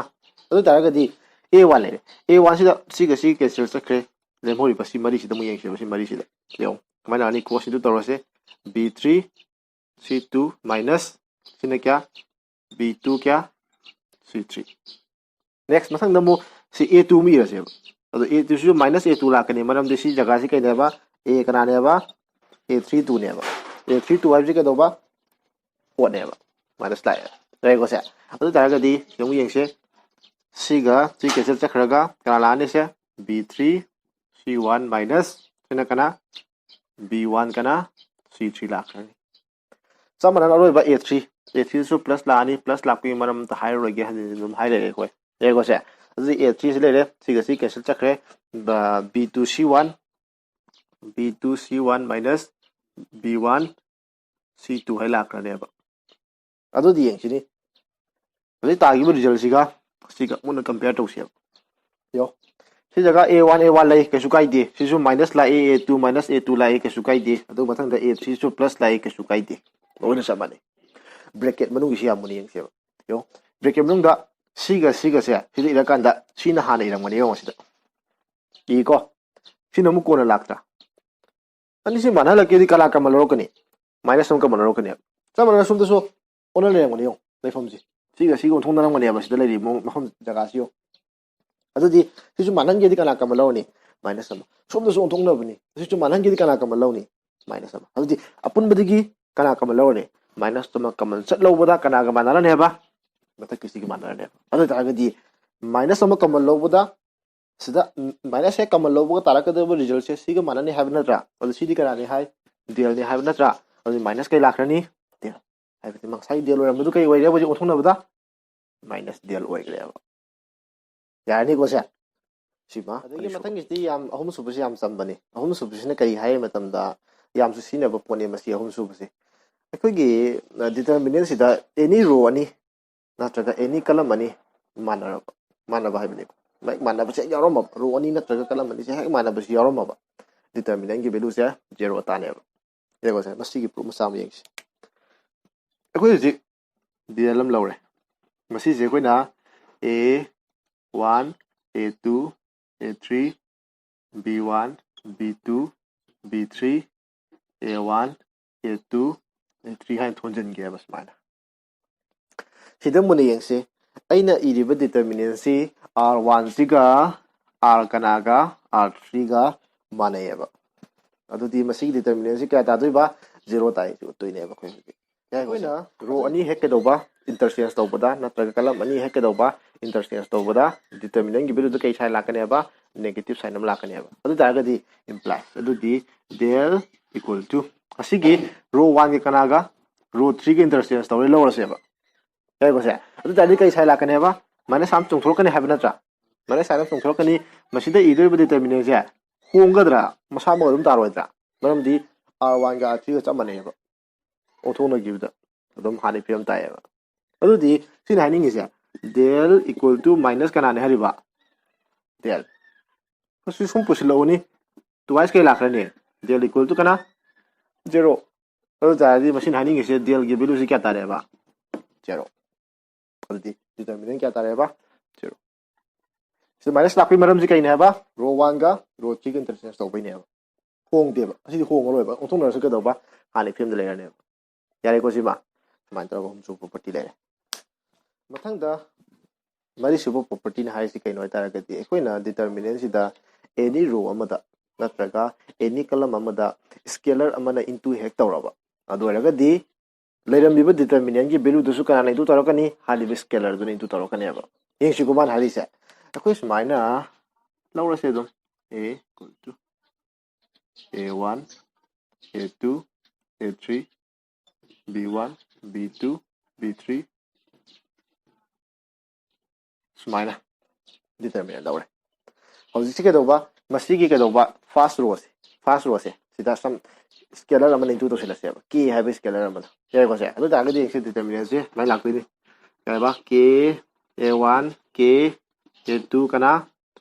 ꯑꯗꯨ ꯑꯣꯏ ꯇꯥꯔꯒꯗꯤ A one ꯂꯩꯔꯦ꯫ A one ꯁꯤꯗ ꯁꯤꯒ ꯁꯤ cancel ꯆꯠꯈ꯭ꯔꯦ꯫ ꯂꯦꯝꯍꯧꯔꯤꯕ ꯁꯤ ꯃꯔꯤꯁꯤꯗ ꯑꯃꯨꯛ ꯌꯦꯡꯁꯦꯕ, ꯁꯤ ꯃꯔꯤꯁꯤꯗ꯫ ꯌꯦꯡꯉꯣ꯫ ꯀꯃꯥꯏꯅ ꯂꯥꯛꯑꯅꯤ? Cross ꯁꯤꯗ ꯇꯧꯔꯁꯦ꯫ B three, C two minus ꯁꯤꯅ ꯀꯌꯥ? B two ꯀꯌꯥ? C three꯫ Next ꯃꯊꯪꯗ ꯑꯃꯨꯛ ꯁꯤ A two ꯑꯃꯨꯛ ꯏꯔꯁꯦꯕ꯫ ꯑꯗꯣ A two ꯁꯤꯁꯨ minus A two ꯂꯥꯛꯀꯅꯤ, ꯃꯔꯝꯗꯤ ꯁꯤ ꯖꯒꯥꯁꯤ ꯀꯩꯅꯦꯕ? A ꯀꯅꯥꯅꯦꯕ? A three two ꯅꯦꯕ꯫ A three two ꯍꯥꯏꯕꯁꯤ ꯀꯩꯗꯧꯕ? Odd ꯅꯦꯕ꯫ Minus ꯂꯥꯛꯑꯦ꯫ ꯌꯥꯏꯀꯣ ꯁꯦ? ꯑꯗꯨ ꯑꯣꯏ ꯇꯥꯔꯒꯗꯤ ꯁꯤ ꯑꯃꯨꯛ ꯌꯦꯡꯁꯦ꯫ ꯁꯤꯒ ꯁꯤ cancel ꯆꯠꯈ꯭ꯔꯒ ꯀꯅꯥ ꯂꯥꯛꯑꯅꯤ ꯁꯦ? B three, C one minus ꯁꯤꯅ ꯀꯅꯥ? B one ꯀꯅꯥ? C three ꯂꯥꯛꯈ꯭ꯔꯅꯤ꯫ ꯆꯞ ꯃꯥꯟꯅꯅ ꯑꯔꯣꯏꯕ A three꯫ A three ꯁꯨ plus ꯂꯥꯛꯑꯅꯤ, plus ꯂꯥꯛꯄꯒꯤ ꯃꯔꯝ ꯑꯝꯇ ꯍꯥꯏꯔꯔꯣꯏꯒꯦ, ꯍꯟꯖꯤꯟ ꯍꯟꯖꯤꯟ ꯑꯗꯨꯝ ꯍꯥꯏ ꯂꯩꯔꯦ ꯑꯩꯈꯣꯏ꯫ ꯌꯥꯏꯀꯣ ꯁꯦ? ꯑꯗꯨꯗꯤ ꯑꯦ ꯊ꯭ꯔꯤꯁꯤ ꯂꯩꯔꯦ, ꯁꯤꯒ ꯁꯤ cancel ꯆꯠꯈ꯭ꯔꯦ꯫ ꯕꯤ ꯇꯨ ꯁꯤ ꯋꯥꯟ, ꯕꯤ ꯇꯨ ꯁꯤ one minus B one C two ꯍꯥꯏ ꯂꯥꯛꯈ꯭ꯔꯅꯦꯕ꯫ ꯑꯗꯨꯗꯤ ꯌꯦꯡꯁꯤꯅꯤ, ꯍꯧꯖꯤꯛ ꯇꯥꯈꯤꯕ resultꯁꯤꯒ ꯁꯤꯒ ꯃꯨꯟꯅ compare ꯇꯧꯁꯦꯕ꯫ ꯌꯣ, ꯁꯤ ꯖꯒꯥ ꯑꯦ ꯋꯥꯟ ꯑꯦ ꯋꯥꯟ ꯂꯩ, ꯀꯩꯁꯨ ꯀꯥꯏꯗꯦ꯫ ꯁꯤꯁꯨ minus ꯂꯥꯛꯏ, ꯑꯦ ꯇꯨ minus ꯑꯦ ꯇꯨ ꯂꯥꯛꯏ, ꯀꯩꯁꯨ ꯀꯥꯏꯗꯦ꯫ ꯑꯗꯨ ꯃꯊꯪꯗ ꯑꯦ ꯊ꯭ꯔꯤꯁꯨ plus ꯂꯥꯛꯏ, ꯀꯩꯁꯨ ꯀꯥꯏꯗꯦ꯫ ꯂꯣꯏꯅ ꯆꯞ ꯃꯥꯟꯅꯩ꯫ Bracket ꯃꯅꯨꯡꯒꯤꯁꯤ ꯌꯥꯝ ꯃꯨꯟꯅ ꯌꯦꯡꯁꯦꯕ꯫ ꯌꯣ, bracket ꯃꯅꯨꯡꯗ ꯁꯤꯒ ꯁꯤꯒꯁꯦ ꯁꯤꯗ ꯏꯔꯀꯥꯟꯗ ꯁꯤꯅ ꯍꯥꯟꯅ ꯏꯔꯝꯒꯅꯤ, ꯌꯦꯡꯉꯣ ꯁꯤꯗ꯫ ꯏꯀꯣ, ꯁꯤꯅ ꯑꯃꯨꯛ ꯀꯣꯟꯅ ꯂꯥꯛꯇ꯭ꯔꯥ? ꯑꯅꯤꯁꯤ ꯃꯥꯟꯅꯍꯜꯂꯛꯀꯦꯗꯤ ꯀꯅꯥ common ꯂꯧꯔꯛꯀꯅꯤ? Minus ꯑꯃ common ꯂꯧꯔꯛꯀꯅꯦꯕ꯫ ꯆꯞ ꯃꯥꯟꯅꯅ ꯁꯣꯝꯗꯁꯨ ꯑꯣꯟꯅ ꯂꯩꯔꯝꯒꯅꯤ, ꯌꯦꯡꯉꯣ, ꯂꯩꯐꯝꯁꯦ꯫ ꯁꯤꯒ ꯁꯤꯒ ꯑꯣꯟꯊꯣꯛꯅꯔꯝꯒꯅꯦꯕ, ꯁꯤꯗ ꯂꯩꯔꯤꯕ ꯃꯑꯣꯡ-, ꯃꯐꯝ ꯖꯒꯥꯁꯤ ꯌꯦꯡꯉꯣ꯫ ꯑꯗꯨꯗꯤ ꯁꯤꯁꯨ ꯃꯥꯟꯍꯟꯒꯦꯗꯤ ꯀꯅꯥ common ꯂꯧꯔꯅꯤ? Minus ꯑꯃ꯫ ꯁꯣꯝꯗꯁꯨ ꯑꯣꯟꯊꯣꯛꯅꯕꯅꯤ, ꯁꯤꯁꯨ ꯃꯥꯟꯍꯟꯒꯦꯗꯤ ꯀꯅꯥ common ꯂꯧꯅꯤ? Minus ꯑꯃ꯫ ꯑꯗꯨꯗꯤ ꯑꯄꯨꯟꯕꯗꯒꯤ ꯀꯅꯥ common ꯂꯧꯔꯅꯤ? Minus ꯑꯃ common ꯆꯠ ꯂꯧꯕꯗ ꯀꯅꯥꯒ ꯃꯥꯟꯅꯔꯅꯦꯕ? ꯃꯊꯛꯀꯤꯁꯤꯒ ꯃꯥꯟꯅꯔꯅꯦꯕ꯫ ꯑꯗꯨ ꯑꯣꯏꯇꯥꯔꯒꯗꯤ minus ꯑꯃ common ꯂꯧꯕꯗ ꯁꯤꯗ minus ꯍꯦꯛ common ꯂꯧꯕꯒ ꯇꯥꯔꯛꯀꯗꯕ resultꯁꯦ ꯁꯤꯒ ꯃꯥꯟꯅꯅꯤ ꯍꯥꯏꯕ ꯅꯠꯇ꯭ꯔꯥ? ꯑꯗꯨ ꯁꯤꯗꯤ ꯀꯅꯥꯅꯤ ꯍꯥꯏ? Delꯅꯤ ꯍꯥꯏꯕ ꯅꯠꯇ꯭ꯔꯥ? ꯑꯗꯨꯗꯤ minus ꯀꯩ ꯂꯥꯛꯈ꯭ꯔꯅꯤ? Del꯫ ꯍꯥꯏꯕꯗꯤ ꯉꯁꯥꯏ del ꯑꯣꯏꯔꯝꯕꯗꯨ ꯀꯩ ꯑꯣꯏꯔꯦ? ꯍꯧꯖꯤꯛ ꯑꯣꯟꯊꯣꯛꯅꯕꯗ minus del ꯑꯣꯏꯈ꯭ꯔꯦꯕ꯫ ꯌꯥꯔꯅꯤꯀꯣ ꯁꯦ? ꯁꯤꯃ꯫ ꯑꯗꯒꯤ ꯑꯅꯤꯁꯨꯕ꯫ ꯃꯊꯪꯒꯤꯁꯤꯗꯤ ꯌꯥꯝ, ꯑꯍꯨꯝꯁꯨꯕꯁꯤ ꯌꯥꯝ ꯆꯝꯕꯅꯤ꯫ ꯑꯍꯨꯝꯁꯨꯕꯁꯤꯅ ꯀꯔꯤ ꯍꯥꯏ ꯃꯇꯝꯗ, ꯌꯥꯝꯁꯨ ꯁꯤꯖꯤꯟꯅꯕ ꯄꯣꯠꯅꯤ ꯃꯁꯤ ꯑꯍꯨꯝꯁꯨꯕꯁꯤ꯫ ꯑꯩꯈꯣꯏꯒꯤ, ꯑ, determinantꯁꯤꯗ any row ꯑꯅꯤ ꯅꯠꯇ꯭ꯔꯒ any column ꯑꯅꯤ ꯃꯥꯟꯅꯔꯕ, ꯃꯥꯟꯅꯕ ꯍꯥꯏꯕꯅꯦꯕ꯫ ꯂꯥꯏꯛ ꯃꯥꯟꯅꯕꯁꯦ ꯍꯦꯛ ꯌꯥꯎꯔꯝꯃꯕ, row ꯑꯅꯤ ꯅꯠꯇ꯭ꯔꯒ column ꯑꯅꯤꯁꯦ ꯍꯦꯛ ꯃꯥꯟꯅꯕꯁꯤ ꯌꯥꯎꯔꯝꯃꯕ, determinantꯒꯤ valueꯁꯦ zero ꯇꯥꯅꯦꯕ꯫ ꯌꯦꯡꯉꯣꯁꯦ, ꯃꯁꯤꯒꯤ proof ꯃꯆꯥ ꯑꯃ ꯌꯦꯡꯁꯤ꯫ ꯑꯩꯈꯣꯏ ꯍꯧꯖꯤꯛ del ꯑꯃ ꯂꯧꯔꯦ꯫ ꯃꯁꯤꯁꯦ ꯑꯩꯈꯣꯏꯅ A one, A two, A three, B one, B two, B three, A one, A two, A three ꯍꯥꯏꯅ ꯊꯣꯟꯖꯤꯟꯒꯦꯕ ꯁꯨꯃꯥꯏꯅ꯫ ꯁꯤꯗ ꯃꯨꯟꯅ ꯌꯦꯡꯁꯤ꯫ ꯑꯩꯅ ꯏꯔꯤꯕ determinantꯁꯤ R oneꯁꯤꯒ R ꯀꯅꯥꯒ? R threeꯒ ꯃꯥꯟꯅꯩꯌꯦꯕ꯫ ꯑꯗꯨꯗꯤ ꯃꯁꯤꯒꯤ determinantꯁꯤ ꯀꯌꯥ ꯇꯥꯗꯣꯏꯕ? Zero ꯇꯥꯏ, ꯎꯠꯇꯣꯏꯅꯦꯕ ꯑꯩꯈꯣꯏ ꯍꯧꯖꯤꯛ꯫ ꯑꯩꯈꯣꯏꯅ row ꯑꯅꯤ ꯍꯦꯛ ꯀꯩꯗꯧꯕ? Interchange ꯇꯧꯕꯗ, ꯅꯠꯇ꯭ꯔꯒ column ꯑꯅꯤ ꯍꯦꯛ ꯀꯩꯗꯧꯕ? Interchange ꯇꯧꯕꯗ, determinantꯒꯤ valueꯗ ꯀꯩ sign ꯂꯥꯛꯀꯅꯦꯕ? Negative sign ꯑꯃ ꯂꯥꯛꯀꯅꯦꯕ꯫ ꯑꯗꯨ ꯑꯣꯏꯇꯥꯔꯒꯗꯤ implies, ꯑꯗꯨꯗꯤ del equal to ꯑꯁꯤꯒꯤ row oneꯒꯤ ꯀꯅꯥꯒ? Row threeꯒ interchange ꯇꯧꯔꯦ ꯂꯧꯔꯁꯦꯕ꯫ ꯌꯥꯏꯀꯣ ꯁꯦ? ꯑꯗꯨ ꯑꯣꯏꯇꯥꯔꯗꯤ ꯀꯩ sign ꯂꯥꯛꯀꯅꯦꯕ? Minus sign ꯆꯣꯡꯊꯣꯔꯛꯀꯅꯤ ꯍꯥꯏꯕ ꯅꯠꯇ꯭ꯔꯥ? minus sign ꯑꯃ ꯆꯣꯡꯊꯣꯔꯛꯀꯅꯤ꯫ ꯃꯁꯤꯗ ꯏꯗꯣꯔꯤꯕ determinantꯁꯦ ꯍꯣꯡꯒꯗ꯭ꯔꯥ? ꯃꯁꯥꯃꯛ ꯑꯗꯨꯝ ꯇꯥꯔꯣꯏꯗ꯭ꯔꯥ? ꯃꯔꯝꯗꯤ R one ꯒ R three ꯒ ꯆꯞ ꯃꯥꯟꯅꯩꯑꯕ, ꯑꯣꯟꯊꯣꯛꯅꯈꯤꯕꯗ ꯑꯗꯨꯝ ꯍꯥꯟꯅ ꯐꯤꯕꯝ ꯇꯥꯏꯑꯕ꯫ ꯑꯗꯨꯗꯤ ꯁꯤꯅ ꯍꯥꯏꯅꯤꯡꯉꯤꯁꯦ, del equal to minus ꯀꯅꯥꯅꯦ ꯍꯥꯏꯔꯤꯕ? Del꯫ ꯁꯤ ꯁꯨꯝ ꯄꯨꯁꯤꯜꯂꯛꯎꯅꯤ, twice ꯀꯩ ꯂꯥꯛꯈ꯭ꯔꯅꯤ? Del equal to ꯀꯅꯥ? Zero꯫ ꯑꯗꯨ ꯇꯥꯔꯗꯤ ꯃꯁꯤꯅ ꯍꯥꯏꯅꯤꯡꯉꯤꯁꯦ delꯒꯤ valueꯁꯤ ꯀꯌꯥ ꯇꯥꯔꯦꯕ? Zero꯫ ꯑꯗꯨꯗꯤ determinant ꯀꯌꯥ ꯇꯥꯔꯦꯕ? Zero꯫ ꯁꯤ minus ꯂꯥꯛꯄꯒꯤ ꯃꯔꯝꯁꯤ ꯀꯩꯅꯦ ꯍꯥꯏꯕ? Row one ꯒ row three ꯒ interchange ꯇꯧꯕꯩꯅꯦꯕ꯫ ꯍꯣꯡꯗꯦꯕ꯫ ꯑꯁꯤꯗꯤ ꯍꯣꯡꯉꯔꯣꯏꯕ꯫ ꯑꯣꯟꯊꯣꯛꯅꯔꯁꯨ ꯀꯩꯗꯧꯕ? ꯍꯥꯟꯅꯒꯤ field ꯂꯩꯔꯅꯦꯕ꯫ ꯌꯥꯔꯦꯀꯣ ꯁꯤꯃ? ꯁꯨꯃꯥꯏꯅ ꯇꯧꯔꯒ ꯑꯍꯨꯝꯁꯨꯕ property ꯂꯩꯔꯦ꯫ ꯃꯊꯪꯗ ꯃꯔꯤꯁꯨꯕ propertyꯅ ꯍꯥꯏꯔꯤꯁꯤ ꯀꯩꯅꯣ ꯍꯥꯏꯇꯥꯔꯒꯗꯤ, ꯑꯩꯈꯣꯏꯅ determinantꯁꯤꯗ any row ꯑꯃꯗ ꯅꯠꯇ꯭ꯔꯒ any column ꯑꯃꯗ scalar ꯑꯃꯅ into ꯍꯦꯛ ꯇꯧꯔꯕ, ꯑꯗꯨ ꯑꯣꯏꯔꯒꯗꯤ ꯂꯩꯔꯝꯃꯤꯕ determinantꯀꯤ valueꯗꯨꯁꯨ ꯀꯅꯥꯅ into ꯇꯧꯔꯛꯀꯅꯤ? ꯍꯥꯏꯔꯤꯕ scalarꯗꯨꯅ into ꯇꯧꯔꯛꯀꯅꯦꯕ꯫ ꯌꯦꯡꯁꯤꯀꯣ ꯃꯥꯅ ꯍꯥꯏꯔꯤꯁꯦ꯫ ꯑꯩꯈꯣꯏ ꯁꯨꯃꯥꯏꯅ ꯂꯧꯔꯁꯦ ꯑꯗꯨꯝ, A equal to A one, A two, A three, B one, B two, B three, ꯁꯨꯃꯥꯏꯅ determinant ꯂꯧꯔꯦ꯫ ꯍꯧꯖꯤꯛꯁꯤ ꯀꯩꯗꯧꯕ? ꯃꯁꯤꯒꯤ ꯀꯩꯗꯧꯕ? First rowꯁꯦ, first rowꯁꯦ ꯁꯤꯗ some scalar ꯑꯃꯅ into ꯇꯧꯁꯤꯜꯂꯁꯦꯕ, K ꯍꯥꯏꯕ scalar ꯑꯃꯗ꯫ ꯌꯥꯔꯦꯀꯣ ꯁꯦ? ꯑꯗꯨ ꯑꯣꯏꯇꯥꯔꯒꯗꯤ ꯌꯦꯡꯁꯤ, determinantꯁꯦ ꯁꯨꯃꯥꯏꯅ ꯂꯥꯛꯇꯣꯏꯅꯤ꯫ ꯀꯩ ꯍꯥꯏꯕ? K A one, K A two ꯀꯅꯥ?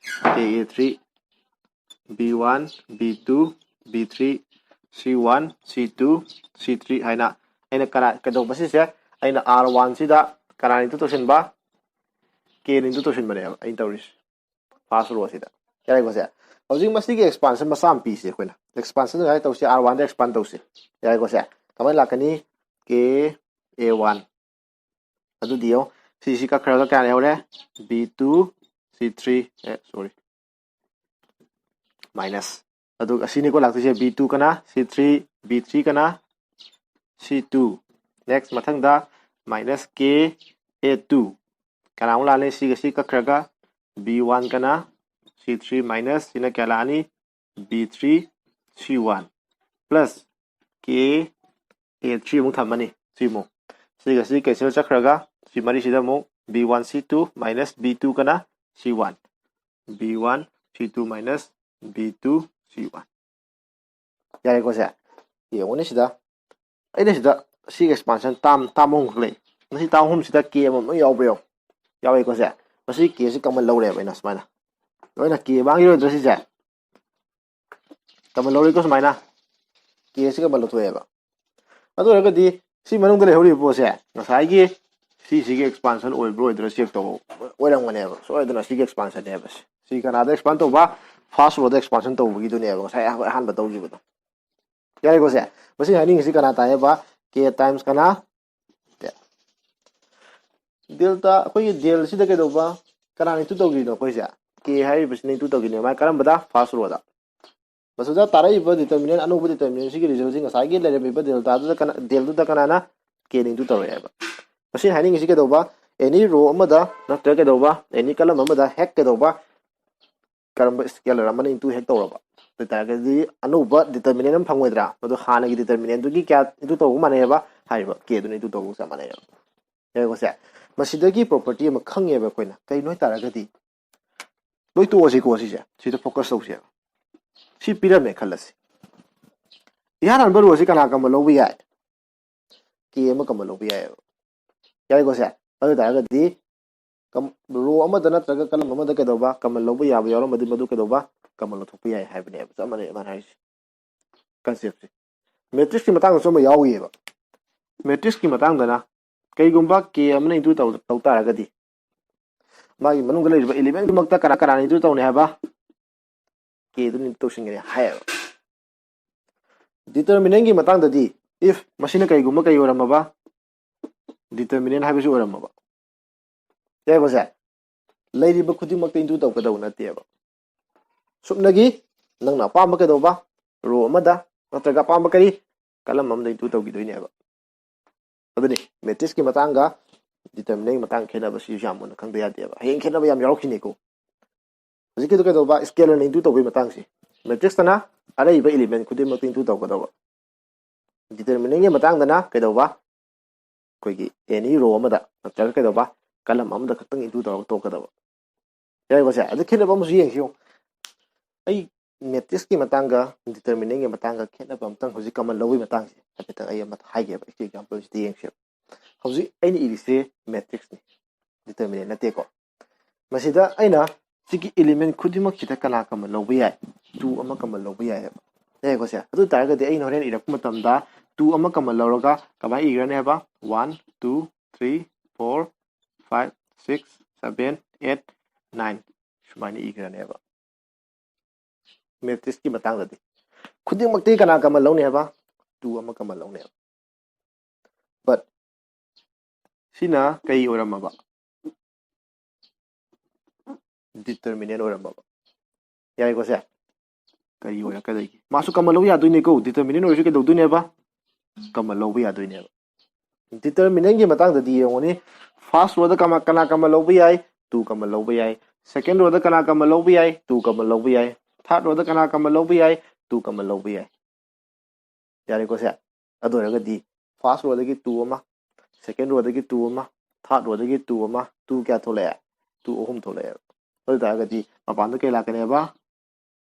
K A three, B one, B two, B three, C one, C two, C three ꯍꯥꯏꯅ ꯑꯩꯅ ꯀꯅꯥ ꯀꯩꯗꯧꯕ ꯁꯤꯁꯦ? ꯑꯩꯅ R one ꯁꯤꯗ ꯀꯅꯥꯅ into ꯇꯧꯁꯤꯟꯕ? Kꯅ into ꯇꯧꯁꯤꯟꯕꯅꯦꯕ ꯑꯩꯅ ꯇꯧꯔꯤꯁꯦ, first rowꯁꯤꯗ꯫ ꯌꯥꯔꯦꯀꯣ ꯁꯦ? ꯍꯧꯖꯤꯛ ꯃꯁꯤꯒꯤ expansion ꯃꯆꯥ ꯑꯃ ꯄꯤꯁꯦ ꯑꯩꯈꯣꯏꯅ꯫ Expansion ꯉꯁꯥꯏ ꯇꯧꯁꯦ, R oneꯗ expand ꯇꯧꯁꯦ꯫ ꯌꯥꯔꯦꯀꯣ ꯁꯦ? ꯀꯃꯥꯏꯅ ꯂꯥꯛꯀꯅꯤ? K A one꯫ ꯑꯗꯨꯗꯤ ꯌꯦꯡꯉꯣ, ꯁꯤꯁꯤ ꯀꯛꯈ꯭ꯔꯒ ꯀꯌꯥ ꯂꯩꯍꯧꯔꯦ? B two, C three, ꯑꯦ, sorry, minus꯫ ꯑꯗꯨꯒ ꯑꯁꯤꯅꯤꯀꯣ ꯂꯥꯛꯇꯣꯏꯁꯦ, B two ꯀꯅꯥ? C three, B three ꯀꯅꯥ? C two꯫ Next ꯃꯊꯪꯗ minus K A two꯫ ꯀꯅꯥꯃꯨꯛ ꯂꯥꯛꯑꯅꯤ? ꯁꯤꯒ ꯁꯤ ꯀꯛꯈ꯭ꯔꯒ B one ꯀꯅꯥ? C three minus ꯁꯤꯅ ꯀꯌꯥ ꯂꯥꯛꯑꯅꯤ? B three, C one plus K A three ꯑꯃꯨꯛ ꯊꯝꯃꯅꯤ꯫ ꯁꯤꯃꯨꯛ, ꯁꯤꯒ ꯁꯤ cancel ꯆꯠꯈ꯭ꯔꯒ ꯁꯤ ꯃꯔꯤꯁꯤꯗ ꯑꯃꯨꯛ B one C two minus B two ꯀꯅꯥ? C one꯫ B one C two minus B two C one꯫ ꯌꯥꯔꯦꯀꯣ ꯁꯦ? ꯌꯦꯡꯉꯨꯅꯦ ꯁꯤꯗ꯫ ꯑꯩꯅ ꯁꯤꯗ ꯁꯤꯒꯤ expansion term, term ꯑꯍꯨꯝꯈꯛ ꯂꯩ꯫ ꯃꯁꯤ term ꯑꯍꯨꯝꯁꯤꯗ K ꯑꯃꯃꯝ ꯂꯣꯏ ꯌꯥꯎꯕ꯭ꯔꯥ ꯌꯦꯡꯉꯨ꯫ ꯌꯥꯎꯋꯦꯀꯣ ꯁꯦ? ꯃꯁꯤ K ꯁꯤ common ꯂꯧꯔꯦꯕ ꯑꯩꯅ ꯁꯨꯃꯥꯏꯅ꯫ ꯂꯣꯏꯅ K ꯃꯥꯡꯈꯤꯔꯣꯏꯗ꯭ꯔꯥ ꯁꯤꯁꯦ? Common ꯂꯧꯔꯦꯀꯣ ꯁꯨꯃꯥꯏꯅ꯫ K ꯁꯤ common ꯂꯧꯊꯣꯛꯑꯦꯕ꯫ ꯑꯗꯨ ꯑꯣꯏꯔꯒꯗꯤ ꯁꯤ ꯃꯅꯨꯡꯗ ꯂꯩꯍꯧꯔꯤꯕ ꯄꯣꯠꯁꯦ ꯉꯁꯥꯏꯒꯤ ꯁꯤꯁꯤꯒꯤ expansion ꯑꯣꯏꯕ꯭ꯔꯥ ꯑꯣꯏꯗ꯭ꯔꯥ check ꯇꯧꯕ ꯑꯣꯏꯔꯝꯒꯅꯦꯕ꯫ ꯁꯣꯏꯗꯅ ꯁꯤꯒꯤ expansionꯅꯦꯕ꯫ ꯁꯤ ꯀꯅꯥꯗ expand ꯇꯧꯕ? First rowꯗ expansion ꯇꯧꯕꯒꯤꯗꯨꯅꯦꯕ ꯉꯁꯥꯏ ꯑꯩꯈꯣꯏ ꯑꯍꯥꯟꯕ ꯇꯧꯈꯤꯕꯗꯣ꯫ ꯌꯥꯔꯦꯀꯣ ꯁꯦ? ꯃꯁꯤ ꯍꯥꯏꯅꯤꯡꯉꯤꯁꯤ ꯀꯅꯥ ꯇꯥꯏꯌꯦꯕ? K times ꯀꯅꯥ? Delta, ꯑꯩꯈꯣꯏꯒꯤ delꯁꯤꯗ ꯀꯩꯗꯧꯕ? ꯀꯅꯥꯅ into ꯇꯧꯈꯤꯅꯣ ꯑꯩꯈꯣꯏꯁꯦ? K ꯍꯥꯏꯔꯤꯕꯁꯤꯅ into ꯇꯧꯈꯤꯅꯦ꯫ ꯃꯥꯏ ꯀꯔꯝꯕꯗ? First rowꯗ꯫ ꯃꯁꯤꯗ ꯇꯥꯔꯛꯏꯕ determinant, ꯑꯅꯧꯕ determinantꯁꯤꯒꯤ resultꯁꯤ ꯉꯁꯥꯏꯒꯤ ꯂꯩꯔꯝꯃꯤꯕ deltaꯗꯨꯗ ꯀꯅꯥ, delꯗꯨꯗ ꯀꯅꯥꯅ? Kꯅ into ꯇꯧꯔꯛꯑꯦꯕ꯫ ꯃꯁꯤꯅ ꯍꯥꯏꯅꯤꯡꯉꯤꯁꯤ ꯀꯩꯗꯧꯕ? Any row ꯑꯃꯗ ꯅꯠꯇ꯭ꯔꯒ ꯀꯩꯗꯧꯕ? Any column ꯑꯃꯗ ꯍꯦꯛ ꯀꯩꯗꯧꯕ? ꯀꯔꯝꯕ scalar ꯑꯃꯅ into ꯍꯦꯛ ꯇꯧꯔꯕ ꯑꯗꯨ ꯑꯣꯏꯇꯥꯔꯒꯗꯤ ꯑꯅꯧꯕ determinant ꯑꯃ ꯐꯪꯉꯣꯏꯗ꯭ꯔꯥ? ꯃꯗꯨ ꯍꯥꯟꯅꯒꯤ determinantꯗꯨꯒꯤ ꯀꯌꯥ into ꯇꯧꯕ ꯃꯥꯟꯅꯩꯑꯕ? ꯍꯥꯏꯔꯤꯕ Kꯗꯨꯅ into ꯇꯧꯕꯒ ꯆꯞ ꯃꯥꯟꯅꯩꯑꯕ꯫ ꯌꯦꯡꯉꯣꯁꯦ, ꯃꯁꯤꯗꯒꯤ property ꯑꯃ ꯈꯪꯉꯦꯕ ꯑꯩꯈꯣꯏꯅ꯫ ꯀꯩꯅꯣ ꯍꯥꯏꯇꯥꯔꯒꯗꯤ, ꯂꯣꯏ ꯇꯣꯛꯑꯁꯤꯀꯣ, ꯁꯤꯁꯦ, ꯁꯤꯗ focus ꯇꯧꯁꯦꯕ꯫ ꯁꯤ ꯄꯤꯔꯝꯃꯦ ꯈꯜꯂꯁꯤ, ꯏꯍꯥꯟ ꯍꯥꯟꯕ rowꯁꯤ ꯀꯅꯥ common ꯂꯧꯕ ꯌꯥꯏ? K ꯑꯃ common ꯂꯧꯕ ꯌꯥꯏꯑꯕ꯫ ꯌꯥꯏꯀꯣ ꯁꯦ? ꯑꯗꯨ ꯑꯣꯏꯇꯥꯔꯒꯗꯤ row ꯑꯃꯗ ꯅꯠꯇ꯭ꯔꯒ column ꯑꯃꯗ ꯀꯩꯗꯧꯕ common ꯂꯧꯕ ꯌꯥꯕ ꯌꯥꯎꯔꯝꯃꯗꯤ ꯃꯗꯨ ꯀꯩꯗꯧꯕ common ꯂꯧꯊꯣꯛꯄ ꯌꯥꯏ ꯍꯥꯏꯕꯅꯦꯕ꯫ ꯆꯞ ꯃꯥꯟꯅꯩ ꯃꯥꯅ ꯍꯥꯏꯔꯤꯁꯦ꯫ Conceptꯁꯦ matrixꯀꯤ ꯃꯇꯥꯡꯗꯁꯨ ꯑꯃ ꯌꯥꯎꯔꯤꯑꯕ꯫ Matrixꯀꯤ ꯃꯇꯥꯡꯗꯅ ꯀꯩꯒꯨꯝꯕ K ꯑꯃꯅ into ꯇꯧ, ꯇꯧ ꯇꯥꯔꯒꯗꯤ ꯃꯥꯒꯤ ꯃꯅꯨꯡꯗ ꯂꯩꯔꯤꯕ elementꯗꯨꯃꯛꯇ ꯀꯅꯥ ꯀꯅꯥꯅ into ꯇꯧꯅꯤ ꯍꯥꯏꯕ? Kꯗꯨꯅ into ꯇꯧꯁꯤꯟꯒꯅꯤ ꯍꯥꯏꯌꯦꯕ꯫ Determinantꯀꯤ ꯃꯇꯥꯡꯗꯗꯤ, if ꯃꯁꯤꯅ ꯀꯩꯒꯨꯝꯕ ꯀꯩ ꯑꯣꯏꯔꯝꯃꯕ? Determinant ꯍꯥꯏꯕꯁꯤ ꯑꯣꯏꯔꯝꯃꯕ꯫ ꯌꯥꯏꯀꯣ ꯁꯦ? ꯂꯩꯔꯤꯕ ꯈꯨꯗꯤꯡꯃꯛꯇ into ꯇꯧꯒꯗꯧꯕ ꯅꯠꯇꯦꯕ꯫ ꯁꯨꯞꯅꯒꯤ ꯅꯪꯅ ꯑꯄꯥꯝꯕ ꯀꯩꯗꯧꯕ? Row ꯑꯃꯗ ꯅꯠꯇ꯭ꯔꯒ ꯑꯄꯥꯝꯕ ꯀꯔꯤ? Column ꯑꯃꯗ into ꯇꯧꯈꯤꯗꯣꯏꯅꯦꯕ꯫ ꯑꯗꯨꯅꯤ matrixꯀꯤ ꯃꯇꯥꯡꯒ determinantꯀꯤ ꯃꯇꯥꯡ ꯈꯦꯠꯅꯕꯁꯤꯁꯨ ꯌꯥꯝ ꯃꯨꯟꯅ ꯈꯪꯗ ꯌꯥꯗꯦꯕ꯫ ꯍꯌꯦꯡ ꯈꯦꯠꯅꯕ ꯌꯥꯝ ꯌꯥꯎꯔꯛꯈꯤꯅꯤꯀꯣ꯫ ꯍꯧꯖꯤꯛꯀꯤꯗꯨ ꯀꯩꯗꯧꯕ? Scalarꯅ into ꯇꯧꯕꯒꯤ ꯃꯇꯥꯡꯁꯤ꯫ Matrixꯇꯅ ꯑꯔꯩꯕ element ꯈꯨꯗꯤꯡꯃꯛꯇ into ꯇꯧꯒꯗꯧꯕ꯫ Determinantꯀꯤ ꯃꯇꯥꯡꯗꯅ ꯀꯩꯗꯧꯕ? ꯑꯩꯈꯣꯏꯒꯤ any row ꯑꯃꯗ ꯅꯠꯇ꯭ꯔꯒ ꯀꯩꯗꯧꯕ? Column ꯑꯃꯗ ꯈꯛꯇꯪ into ꯇꯧꯔꯒ ꯇꯣꯛꯀꯗꯕ꯫ ꯌꯥꯏꯀꯣ ꯁꯦ? ꯑꯗꯨ ꯈꯦꯠꯅꯕ ꯑꯃꯁꯨ ꯌꯦꯡꯁꯤ ꯌꯦꯡꯉꯨ꯫ ꯑꯩ matrix ꯀꯤ ꯃꯇꯥꯡꯒ determinant ꯀꯤ ꯃꯇꯥꯡꯒ ꯈꯦꯠꯅꯕ ꯑꯝꯇꯪ ꯍꯧꯖꯤꯛ common ꯂꯧꯕꯒꯤ ꯃꯇꯥꯡꯁꯦ ꯍꯥꯏꯐꯦꯠꯇꯪ ꯑꯩ ꯑꯃ ꯍꯥꯏꯒꯦꯕ, example ꯁꯤꯗ ꯌꯦꯡꯁꯦꯕ꯫ ꯍꯧꯖꯤꯛ ꯑꯩꯅ ꯏꯔꯤꯁꯦ matrix ꯅꯤ, determinant ꯅꯠꯇꯦꯀꯣ꯫ ꯃꯁꯤꯗ ꯑꯩꯅ ꯁꯤꯒꯤ element ꯈꯨꯗꯤꯡꯃꯛꯁꯤꯗ ꯀꯅꯥ common ꯂꯧꯕ ꯌꯥꯏ? Two ꯑꯃ common ꯂꯧꯕ ꯌꯥꯏꯑꯕ꯫ ꯌꯥꯏꯀꯣ ꯁꯦ? ꯑꯗꯨ ꯑꯣꯏ ꯇꯥꯔꯒꯗꯤ ꯑꯩꯅ ꯍꯣꯔꯦꯟ ꯏꯔꯛꯄ ꯃꯇꯝꯗ two ꯑꯃ common ꯂꯧꯔꯒ ꯀꯃꯥꯏꯅ ꯏꯈ꯭ꯔꯅꯤ ꯍꯥꯏꯕ? One, two, three, four, five, six, seven, eight, nine ꯁꯨꯃꯥꯏꯅ ꯏꯈ꯭ꯔꯅꯦꯕ꯫ Matrix ꯀꯤ ꯃꯇꯥꯡꯗꯗꯤ ꯈꯨꯗꯤꯡꯃꯛꯇꯒꯤ ꯀꯅꯥ common ꯂꯧꯅꯤ ꯍꯥꯏꯕ? Two ꯑꯃ common ꯂꯧꯅꯦꯕ꯫ But ꯁꯤꯅ ꯀꯩ ꯑꯣꯏꯔꯝꯃꯕ? Determinant ꯑꯣꯏꯔꯝꯃꯕ꯫ ꯌꯥꯏꯀꯣ ꯁꯦ? ꯀꯔꯤ ꯑꯣꯏꯔꯛꯀꯗꯣꯏꯒꯦ? ꯃꯥꯁꯨ common ꯂꯧꯕ ꯌꯥꯗꯣꯏꯅꯤꯀꯣ, determinant ꯑꯣꯏꯔꯁꯨ ꯀꯩꯗꯧꯗꯣꯏꯅꯦꯕ? Common ꯂꯧꯕ ꯌꯥꯗꯣꯏꯅꯦꯕ꯫ Determinant ꯀꯤ ꯃꯇꯥꯡꯗꯗꯤ ꯌꯦꯡꯉꯨꯅꯤ, first row ꯗ ꯀꯃ-, ꯀꯅꯥ common ꯂꯧꯕ ꯌꯥꯏ? Two common ꯂꯧꯕ ꯌꯥꯏ꯫ Second row ꯗ ꯀꯅꯥ common ꯂꯧꯕ ꯌꯥꯏ? Two common ꯂꯧꯕ ꯌꯥꯏ꯫ Third row ꯗ ꯀꯅꯥ common ꯂꯧꯕ ꯌꯥꯏ? Two common ꯂꯧꯕ ꯌꯥꯏ꯫ ꯌꯥꯔꯦꯀꯣ ꯁꯦ? ꯑꯗꯨ ꯑꯣꯏꯔꯒꯗꯤ first row ꯗꯒꯤ two ꯑꯃ, second row ꯗꯒꯤ two ꯑꯃ, third row ꯗꯒꯤ two ꯑꯃ, two ꯀꯌꯥ ꯊꯣꯛꯂꯛꯑꯦ? Two ꯑꯍꯨꯝ ꯊꯣꯛꯂꯛꯑꯦꯕ꯫ ꯑꯗꯨ ꯑꯣꯏ ꯇꯥꯔꯒꯗꯤ ꯃꯄꯥꯟꯗ ꯀꯩ ꯂꯥꯛꯀꯅꯦꯕ?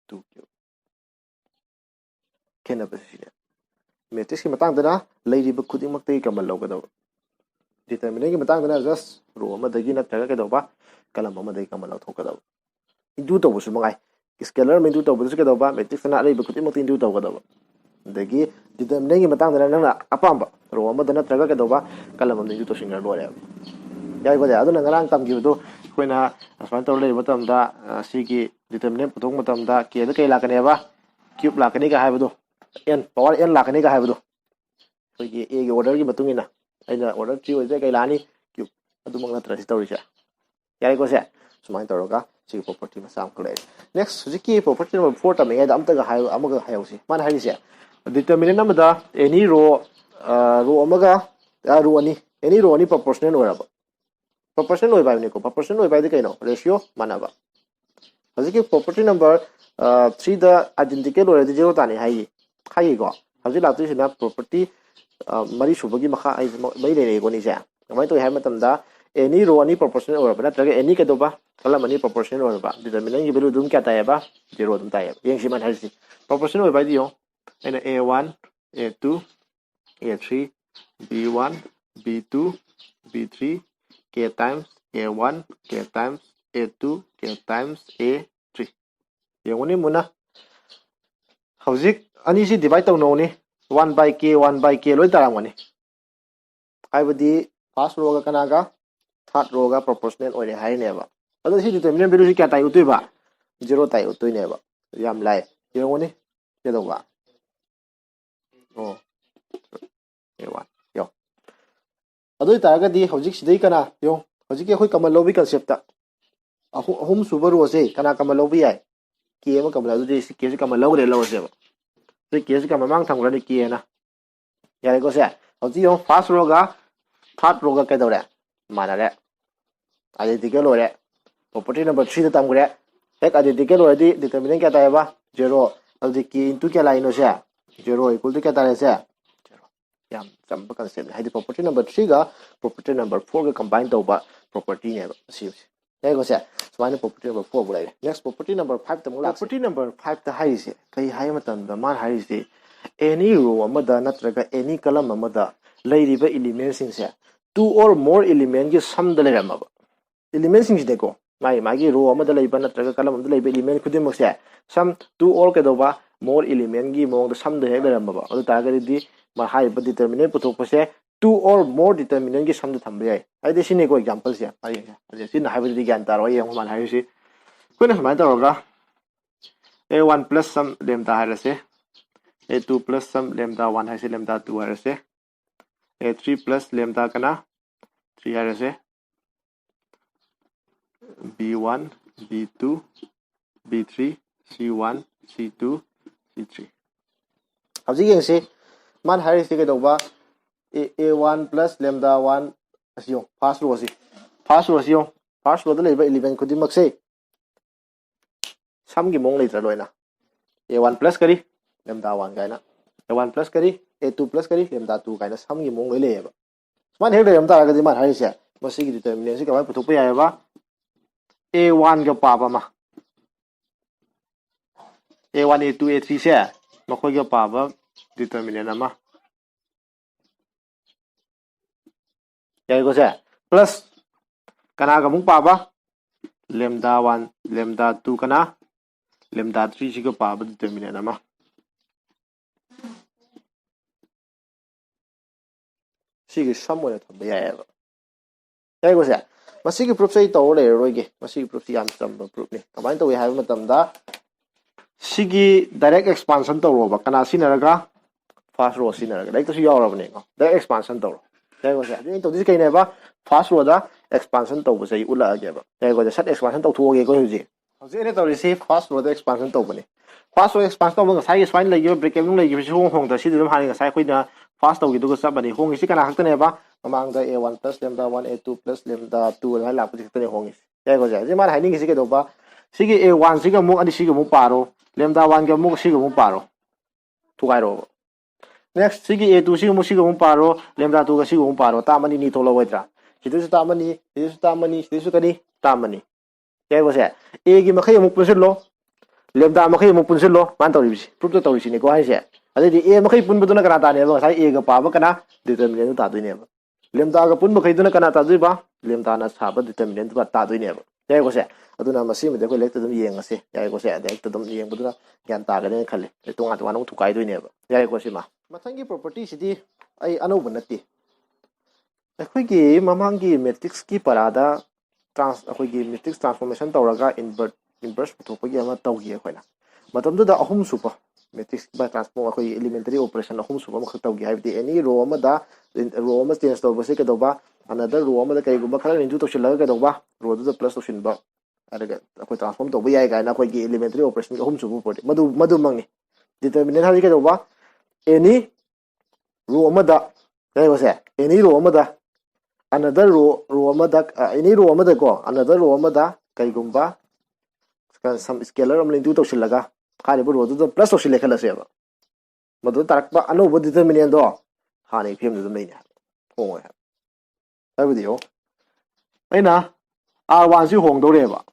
Two cube꯫ ꯈꯦꯠꯅꯕꯁꯦ ꯁꯤꯅꯦ꯫ Matrix ꯀꯤ ꯃꯇꯥꯡꯗꯅ ꯂꯩꯔꯤꯕ ꯈꯨꯗꯤꯡꯃꯛꯇꯒꯤ common ꯂꯧꯒꯗꯕ꯫ Determinant ꯀꯤ ꯃꯇꯥꯡꯗꯅ just row ꯑꯃꯗꯒꯤ ꯅꯠꯇ꯭ꯔꯒ ꯀꯩꯗꯧꯕ? Column ꯑꯃꯗꯒꯤ common ꯂꯧꯊꯣꯛꯀꯗꯕ꯫ Into ꯇꯧꯕꯁꯨ ꯃꯉꯥꯏ꯫ Scalar ꯑꯃ into ꯇꯧꯕꯗꯁꯨ ꯀꯩꯗꯧꯕ? Matrix ꯇꯅ ꯑꯔꯩꯕ ꯈꯨꯗꯤꯡꯃꯛꯇ into ꯇꯧꯒꯗꯕ꯫ ꯑꯗꯒꯤ determinant ꯀꯤ ꯃꯇꯥꯡꯗꯅ ꯅꯪꯅ ꯑꯄꯥꯝꯕ row ꯑꯃꯗ ꯅꯠꯇ꯭ꯔꯒ ꯀꯩꯗꯧꯕ? Column ꯑꯃꯗ into ꯇꯧꯁꯤꯟꯈ꯭ꯔ ꯂꯣꯏꯔꯦꯕ꯫ ꯌꯥꯏꯀꯣ ꯁꯦ? ꯑꯗꯨꯅ ꯉꯔꯥꯡ ꯇꯝꯈꯤꯕꯗꯣ ꯑꯩꯈꯣꯏꯅ ꯑꯁꯨꯃꯥꯏꯅ ꯇꯧꯔ ꯂꯩꯕ ꯃꯇꯝꯗ, ꯑ, ꯁꯤꯒꯤ determinant ꯄꯨꯊꯣꯛꯄ ꯃꯇꯝꯗ K ꯗ ꯀꯩ ꯂꯥꯛꯀꯅꯦꯕ? Cube ꯂꯥꯛꯀꯅꯤꯒ ꯍꯥꯏꯕꯗꯣ, N, power N ꯂꯥꯛꯀꯅꯤꯒ ꯍꯥꯏꯕꯗꯣ, ꯑꯩꯈꯣꯏꯒꯤ A ꯒꯤ order ꯒꯤ ꯃꯇꯨꯡ ꯏꯟꯅ꯫ ꯑꯩꯅ order three ꯑꯣꯏꯗ꯭ꯔꯦ, ꯀꯩ ꯂꯥꯛꯑꯅꯤ? Cube꯫ ꯑꯗꯨꯃꯛ ꯅꯠꯇ꯭ꯔ ꯁꯤ ꯇꯧꯔꯤꯁꯦ? ꯌꯥꯔꯦꯀꯣ ꯁꯦ? ꯁꯨꯃꯥꯏꯅ ꯇꯧꯔꯒ ꯁꯤꯒꯤ property ꯃꯆꯥ ꯑꯃꯈꯛ ꯂꯩꯔꯦ꯫ Next, ꯍꯧꯖꯤꯛꯀꯤ property number four ꯇꯝꯃꯤꯉꯩꯗ ꯑꯝꯇꯒ ꯍꯥꯏ-, ꯑꯃꯒ ꯍꯥꯏꯍꯧꯁꯤ꯫ ꯃꯥꯅ ꯍꯥꯏꯔꯤꯁꯦ, determinant ꯑꯃꯗ any row, ꯑ, row ꯑꯃꯒ, ꯑ, row ꯑꯅꯤ, any row ꯑꯅꯤ proportional ꯑꯣꯏꯔꯕ꯫ Proportional ꯑꯣꯏꯕ ꯍꯥꯏꯕꯅꯤꯀꯣ꯫ Proportional ꯑꯣꯏꯕ ꯍꯥꯏꯗꯤ ꯀꯩꯅꯣ? Ratio ꯃꯥꯟꯅꯕ꯫ ꯍꯧꯖꯤꯛꯀꯤ property number, ꯑ, three ꯗ identical ꯑꯣꯏꯔꯗꯤ zero ꯇꯥꯅꯤ ꯍꯥꯏꯌꯦ, ꯍꯥꯏꯌꯦꯀꯣ꯫ ꯍꯧꯖꯤꯛ ꯂꯥꯛꯇꯣꯏꯁꯤꯅ property, ꯑ, ꯃꯔꯤ ꯁꯨꯕꯒꯤ ꯃꯈꯥ, ꯑꯩ ꯃꯔꯤ ꯂꯩꯔꯦꯀꯣ ꯑꯅꯤꯁꯦ꯫ ꯀꯃꯥꯏꯅ ꯇꯧꯏ ꯍꯥꯏꯕ ꯃꯇꯝꯗ, any row ꯑꯅꯤ proportional ꯑꯣꯏꯔꯕ ꯅꯠꯇ꯭ꯔꯒ any ꯀꯩꯗꯧꯕ column ꯑꯅꯤ proportional ꯑꯣꯏꯔꯕ determinant ꯒꯤ value ꯑꯗꯨꯝ ꯀꯌꯥ ꯇꯥꯏꯌꯦꯕ? Zero ꯑꯗꯨꯝ ꯇꯥꯏꯌꯦꯕ꯫ ꯌꯦꯡꯁꯤ ꯃꯥꯅ ꯍꯥꯏꯔꯤꯁꯤ proportional ꯑꯣꯏꯕ ꯍꯥꯏꯗꯤ ꯌꯦꯡꯉꯣ, ꯑꯩꯅ a one, a two, a three, b one, b two, b three, k times a one, k times a two, k times a three꯫ ꯌꯦꯡꯉꯨꯅꯤ ꯃꯨꯟꯅ꯫ ꯍꯧꯖꯤꯛ ꯑꯅꯤꯁꯤ divide ꯇꯧꯅꯧꯅꯤ꯫ One by k, one by k ꯂꯣꯏ ꯇꯥꯔꯝꯒꯅꯤ꯫ ꯍꯥꯏꯕꯗꯤ first row ꯒ ꯀꯅꯥꯒ? Third row ꯒ proportional ꯑꯣꯏꯔꯦ ꯍꯥꯏꯔꯤꯅꯦꯕ꯫ ꯑꯗꯣ ꯁꯤ determinant value ꯁꯤ ꯀꯌꯥ ꯇꯥꯏ ꯎꯠꯇꯣꯏꯕ? Zero ꯇꯥꯏ ꯎꯠꯇꯣꯏꯅꯦꯕ꯫ ꯌꯥꯝ ꯂꯥꯏ꯫ ꯌꯦꯡꯉꯨꯅꯤ꯫ ꯀꯩꯗꯧꯕ? ꯑꯣ꯫ A one꯫ ꯌꯦꯡꯉꯣ꯫ ꯑꯗꯨ ꯑꯣꯏꯇꯥꯔꯒꯗꯤ ꯍꯧꯖꯤꯛ ꯁꯤꯗꯩ ꯀꯅꯥ? ꯌꯦꯡꯉꯣ꯫ ꯍꯧꯖꯤꯛꯀꯤ ꯑꯩꯈꯣꯏ common ꯂꯧꯕꯒꯤ concept ꯇ꯫ ꯑꯍꯨꯝ, ꯑꯍꯨꯝꯁꯨꯕ row ꯁꯦ ꯀꯅꯥ common ꯂꯧꯕ ꯌꯥꯏ? K ꯑꯃ common ꯂꯧ-, ꯑꯗꯨꯗꯤ ꯁꯤ K ꯁꯤ common ꯂꯧꯈ꯭ꯔꯦ, ꯂꯧꯔꯁꯦꯕ꯫ ꯁꯤ K ꯁꯤ common ꯃꯃꯥꯡ ꯊꯝꯈ꯭ꯔꯅꯤ K ꯑꯅ꯫ ꯌꯥꯔꯦꯀꯣ ꯁꯦ? ꯍꯧꯖꯤꯛ ꯌꯦꯡꯉꯣ, first row ꯒ third row ꯒ ꯀꯩꯗꯧꯔꯦ? ꯃꯥꯟꯅꯔꯦ꯫ Identical ꯑꯣꯏꯔꯦ꯫ Property number three ꯗ ꯇꯝꯈ꯭ꯔꯦ꯫ ꯍꯦꯛ identical ꯑꯣꯏꯔꯗꯤ determinant ꯀꯌꯥ ꯇꯥꯏꯌꯦꯕ? Zero꯫ ꯑꯗꯨꯗꯤ K into ꯀꯌꯥ ꯂꯥꯛꯏꯅꯣ ꯁꯦ? Zero equal to ꯀꯌꯥ ꯇꯥꯔꯦ ꯁꯦ? Zero꯫ ꯌꯥꯝ ꯆꯝꯕ concept ꯅꯤ꯫ ꯍꯥꯏꯗꯤ property number three ꯒ property number four ꯒ combine ꯇꯧꯕ property ꯅꯦꯕ ꯑꯁꯤꯁꯦ꯫ ꯌꯥꯏꯀꯣ ꯁꯦ? ꯁꯨꯃꯥꯏꯅ property number four ꯐꯥꯎ ꯂꯩꯔꯦ꯫ Next property number five ꯇ ꯑꯃꯨꯛ ꯂꯥꯛꯁꯦ꯫ Property number five ꯇ ꯍꯥꯏꯔꯤꯁꯦ ꯀꯩ ꯍꯥꯏ ꯃꯇꯝꯗ ꯃꯥꯅ ꯍꯥꯏꯔꯤꯁꯦ any row ꯑꯃꯗ ꯅꯠꯇ꯭ꯔꯒ any column ꯑꯃꯗ ꯂꯩꯔꯤꯕ element ꯁꯤꯡꯁꯦ two or more element ꯀꯤ sum ꯗ ꯂꯩꯔꯝꯃꯕ element ꯁꯤꯡꯁꯤꯗꯤꯀꯣ, ꯃꯥꯒꯤ, ꯃꯥꯒꯤ row ꯑꯃꯗ ꯂꯩꯕ ꯅꯠꯇ꯭ꯔꯒ column ꯑꯃꯗ ꯂꯩꯕ element ꯈꯨꯗꯤꯡꯃꯛꯁꯦ sum two or ꯀꯩꯗꯧꯕ more element ꯀꯤ ꯃꯑꯣꯡꯗ sum ꯗ ꯍꯦꯛ ꯂꯩꯔꯝꯃꯕ, ꯑꯗꯨ ꯇꯥꯔꯒꯗꯤ ꯃꯥ ꯍꯥꯏꯔꯤꯕ determinant ꯄꯨꯊꯣꯛꯄꯁꯦ two or more determinant ꯀꯤ sum ꯗ ꯊꯝꯕ ꯌꯥꯏ꯫ ꯍꯥꯏꯗꯤ ꯁꯤꯅꯤꯀꯣ example ꯁꯦ꯫ ꯍꯥꯏꯗꯤ ꯁꯤꯅ ꯍꯥꯏꯕꯗꯨꯗꯤ ꯒ꯭ꯌꯥꯟ ꯇꯥꯔꯣꯏ꯫ ꯌꯦꯡꯉꯣ ꯃꯥꯅ ꯍꯥꯏꯔꯤꯁꯤ꯫ ꯑꯩꯈꯣꯏꯅ ꯁꯨꯃꯥꯏꯅ ꯇꯧꯔꯒ a one plus some lambda ꯍꯥꯏꯔꯁꯦ, a two plus some lambda one ꯍꯥꯏꯁꯦ, lambda two ꯍꯥꯏꯔꯁꯦ, a three plus lambda ꯀꯅꯥ? Three ꯍꯥꯏꯔꯁꯦ, b one, b two, b three, c one, c two, c three꯫ ꯍꯧꯖꯤꯛ ꯌꯦꯡꯁꯤ, ꯃꯥꯅ ꯍꯥꯏꯔꯤꯁꯤ ꯀꯩꯗꯧꯕ? A, a one plus lambda one ꯑꯁꯤ ꯌꯦꯡꯉꯨ, first row ꯑꯁꯤ, first row ꯑꯁꯤ ꯌꯦꯡꯉꯨ, first row ꯗ ꯂꯩꯕ element ꯈꯨꯗꯤꯡꯃꯛꯁꯦ sum ꯒꯤ ꯃꯑꯣꯡ ꯂꯩꯇ꯭ꯔꯥ ꯂꯣꯏꯅ? A one plus ꯀꯔꯤ? Lambda one ꯀꯥꯏꯅ꯫ A one plus ꯀꯔꯤ? A two plus ꯀꯔꯤ? Lambda two ꯀꯥꯏꯅ sum ꯒꯤ ꯃꯑꯣꯡ ꯂꯣꯏ ꯂꯩꯌꯦꯕ꯫ ꯁꯨꯃꯥꯏꯅ ꯍꯦꯛ ꯂꯩꯔꯝ ꯇꯥꯔꯒꯗꯤ ꯃꯥꯅ ꯍꯥꯏꯔꯤꯁꯦ ꯃꯁꯤꯒꯤ determinant ꯁꯤ ꯀꯃꯥꯏꯅ ꯄꯨꯊꯣꯛꯄ ꯌꯥꯏꯑꯕ? A one ꯒ ꯄꯥꯕ ꯑꯃ, A one, A two, A three ꯁꯦ ꯃꯈꯣꯏꯒ ꯄꯥꯕ determinant ꯑꯃ꯫ ꯌꯥꯏꯀꯣ ꯁꯦ? Plus ꯀꯅꯥꯒ ꯑꯃꯨꯛ ꯄꯥꯕ? Lambda one, lambda two ꯀꯅꯥ? Lambda three ꯁꯤꯒ ꯄꯥꯕ determinant ꯑꯃ꯫ ꯁꯤꯒꯤ sum ꯑꯣꯏꯅ ꯊꯝꯕ ꯌꯥꯏꯑꯕ꯫ ꯌꯥꯏꯀꯣ ꯁꯦ? ꯃꯁꯤꯒꯤ proof ꯁꯦ ꯑꯩ ꯇꯧꯔ ꯂꯩꯔꯔꯣꯏꯒꯦ꯫ ꯃꯁꯤꯒꯤ proof ꯁꯤ ꯌꯥꯝ ꯆꯝꯕ proof ꯅꯤ꯫ ꯀꯃꯥꯏꯅ ꯇꯧꯏ ꯍꯥꯏꯕ ꯃꯇꯝꯗ, ꯁꯤꯒꯤ direct expansion ꯇꯧꯔꯣꯕ꯫ ꯀꯅꯥ ꯁꯤꯖꯤꯟꯅꯔꯒ? First row ꯁꯤꯖꯤꯟꯅꯔꯒ꯫ ꯂꯥꯏꯔꯤꯛꯇꯁꯨ ꯌꯥꯎꯔꯕꯅꯦꯀꯣ꯫ Direct expansion ꯇꯧꯔꯣ꯫ ꯌꯥꯏꯀꯣ ꯁꯦ? ꯍꯧꯖꯤꯛ ꯑꯩꯅ ꯇꯧꯗꯣꯏꯁꯦ ꯀꯩꯅꯦꯕ? First row ꯗ expansion ꯇꯧꯕꯁꯦ ꯑꯩ ꯎꯠꯂꯛꯑꯒꯦꯕ꯫ ꯌꯥꯏꯀꯣ ꯁꯦ? Set expansion ꯇꯧꯊꯣꯛꯑꯒꯦꯀꯣ ꯍꯧꯖꯤꯛ꯫ ꯍꯧꯖꯤꯛ ꯑꯩꯅ ꯇꯧꯔꯤꯁꯤ first row ꯗ expansion ꯇꯧꯕꯅꯤ꯫ First row expansion ꯇꯧꯕ ꯉꯁꯥꯏꯒꯤ ꯁꯨꯃꯥꯏꯅ ꯂꯩꯈꯤꯕ bracket ꯃꯅꯨꯡ ꯂꯩꯈꯤꯕꯁꯤ ꯍꯣꯡ ꯍꯣꯡꯗ꯭ꯔꯦ꯫ ꯁꯤꯗꯤ ꯑꯗꯨꯝ ꯍꯥꯟꯅ ꯉꯁꯥꯏ ꯑꯩꯈꯣꯏꯅ pass ꯇꯧꯈꯤꯗꯨꯒ ꯆꯞ ꯃꯥꯟꯅꯩ꯫ ꯍꯣꯡꯉꯤꯁꯤ ꯀꯅꯥ ꯈꯛꯇꯅꯦꯕ? ꯃꯃꯥꯡꯗ A one plus lambda one, A two plus lambda two ꯑꯗꯨꯃꯥꯏꯅ ꯂꯥꯛꯄꯁꯤ ꯈꯛꯇꯅꯦ ꯍꯣꯡꯉꯤꯁꯤ꯫ ꯌꯥꯏꯀꯣ ꯁꯦ? ꯍꯧꯖꯤꯛ ꯃꯥꯅ ꯍꯥꯏꯅꯤꯡꯉꯤꯁꯤ ꯀꯩꯗꯧꯕ? ꯁꯤꯒꯤ A one ꯁꯤꯒ ꯑꯃꯨꯛ ꯑꯅꯤ ꯁꯤꯒ ꯑꯃꯨꯛ ꯄꯥꯔꯣ, lambda one ꯒ ꯑꯃꯨꯛ ꯁꯤꯒ ꯑꯃꯨꯛ ꯄꯥꯔꯣ, ꯊꯨꯒꯥꯏꯔꯣꯕ꯫ Next ꯁꯤꯒꯤ A two ꯁꯤꯒ ꯑꯃꯨꯛ ꯁꯤꯒ ꯑꯃꯨꯛ ꯄꯥꯔꯣ, lambda two ꯒ ꯁꯤꯒ ꯑꯃꯨꯛ ꯄꯥꯔꯣ, term ꯑꯅꯤ ꯑꯅꯤ ꯊꯣꯛꯂꯛꯑꯣꯏꯗ꯭ꯔꯥ? ꯁꯤꯗꯁꯨ term ꯑꯅꯤ, ꯁꯤꯗꯁꯨ term ꯑꯅꯤ, ꯁꯤꯗꯁꯨ ꯀꯔꯤ? Term ꯑꯅꯤ꯫ ꯌꯥꯏꯀꯣ ꯁꯦ? A ꯒꯤ ꯃꯈꯩ ꯑꯃꯨꯛ ꯄꯨꯟꯁꯤꯜꯂꯣ, lambda ꯃꯈꯩ ꯑꯃꯨꯛ ꯄꯨꯟꯁꯤꯜꯂꯣ꯫ ꯃꯥꯅ ꯇꯧꯔꯤꯕꯁꯤ, proof ꯇ ꯇꯧꯔꯤꯁꯤꯅꯤꯀꯣ ꯍꯥꯏꯁꯦ꯫ ꯑꯗꯩꯗꯤ A ꯃꯈꯩ ꯄꯨꯟꯕꯗꯨꯅ ꯀꯅꯥ ꯇꯥꯅꯦꯕ? ꯉꯁꯥꯏ A ꯒ ꯄꯥꯕ ꯀꯅꯥ? Determinant ꯗꯨ ꯇꯥꯗꯣꯏꯅꯦꯕ꯫ Lambda ꯒ ꯄꯨꯟꯕꯈꯩꯗꯨꯅ ꯀꯅꯥ ꯇꯥꯗꯣꯏꯕ? Lambda ꯅ ꯁꯥꯕ determinant ꯗꯨ ꯇꯥꯗꯣꯏꯅꯦꯕ꯫ ꯌꯥꯏꯀꯣ ꯁꯦ? ꯑꯗꯨꯅ ꯃꯁꯤꯃꯗꯤ ꯑꯩꯈꯣꯏ ꯂꯥꯏꯔꯤꯛꯇ ꯑꯗꯨꯝ ꯌꯦꯡꯉꯁꯦ꯫ ꯌꯥꯏꯀꯣ ꯁꯦ? ꯂꯥꯏꯔꯤꯛꯇ ꯑꯗꯨꯝ ꯌꯦꯡꯕꯗꯨꯅ ꯒ꯭ꯌꯥꯟ ꯇꯥꯒꯅꯤꯅ ꯈꯜꯂꯤ꯫ ꯑꯩ ꯇꯣꯉꯥꯟ ꯇꯣꯉꯥꯟꯅ ꯑꯃꯨꯛ ꯊꯨꯒꯥꯏꯗꯣꯏꯅꯦꯕ꯫ ꯌꯥꯏꯀꯣ ꯁꯤꯃ? ꯃꯊꯪꯒꯤ property ꯁꯤꯗꯤ ꯑꯩ ꯑꯅꯧꯕ ꯅꯠꯇꯦ꯫ ꯑꯩꯈꯣꯏꯒꯤ ꯃꯃꯥꯡꯒꯤ matrix ꯀꯤ ꯄꯔꯥꯗ trans-, ꯑꯩꯈꯣꯏꯒꯤ matrix transformation ꯇꯧꯔꯒ invert-, inverse ꯄꯨꯊꯣꯛꯄꯒꯤ ꯑꯃ ꯇꯧꯈꯤ ꯑꯩꯈꯣꯏꯅ꯫ ꯃꯇꯝꯗꯨꯗ ꯑꯍꯨꯝꯁꯨꯕ matrix by transform, ꯑꯩꯈꯣꯏꯒꯤ elementary operation ꯑꯍꯨꯝꯁꯨꯕ ꯑꯃꯈꯛ ꯇꯧꯈꯤ꯫ ꯍꯥꯏꯕꯗꯤ any row ꯑꯃꯗ, row ꯑꯃ change ꯇꯧꯕꯁꯦ ꯀꯩꯗꯧꯕ? Another row ꯑꯃꯗ ꯀꯩꯒꯨꯝꯕ ꯈꯔ reduce ꯇꯧꯁꯤꯜꯂꯒ ꯀꯩꯗꯧꯕ? Row ꯗꯨꯗ plus ꯇꯧꯁꯤꯟꯕ꯫ ꯑꯗꯨꯒ ꯑꯩꯈꯣꯏ transform ꯇꯧꯕ ꯌꯥꯏ ꯀꯥꯏꯅ ꯑꯩꯈꯣꯏꯒꯤ elementary operation ꯒꯤ ꯑꯍꯨꯝꯁꯨꯕ property꯫ ꯃꯗꯨ, ꯃꯗꯨꯃꯛꯅꯤ꯫ Determinant ꯍꯥꯏꯗꯤ ꯀꯩꯗꯧꯕ? Any row ꯑꯃꯗ, ꯀꯩꯅꯣꯁꯦ, any row ꯑꯃꯗ, another row, row ꯑꯃꯗ, ꯑ, any row ꯑꯃꯗꯀꯣ, another row ꯑꯃꯗ ꯀꯩꯒꯨꯝꯕ some scalar ꯑꯃ reduce ꯇꯧꯁꯤꯜꯂꯒ ꯍꯥꯏꯔꯤꯕ row ꯗꯨꯗ plus ꯇꯧꯁꯤꯜꯂꯦ ꯈꯜꯂꯁꯦꯕ꯫ ꯃꯗꯨꯗ ꯇꯥꯔꯛꯄ ꯑꯅꯧꯕ determinant ꯗꯣ ꯍꯥꯟꯅꯒꯤ ꯐꯤꯕꯝꯗꯨ ꯑꯗꯨꯝ ꯂꯩꯅꯤ ꯍꯥꯏꯕ, ꯍꯣꯡꯉꯣꯏ ꯍꯥꯏꯕ꯫ ꯍꯥꯏꯕꯗꯤ ꯌꯦꯡꯉꯣ, ꯑꯩꯅ R one ꯁꯤ ꯍꯣꯡꯗꯧꯔꯦꯕ꯫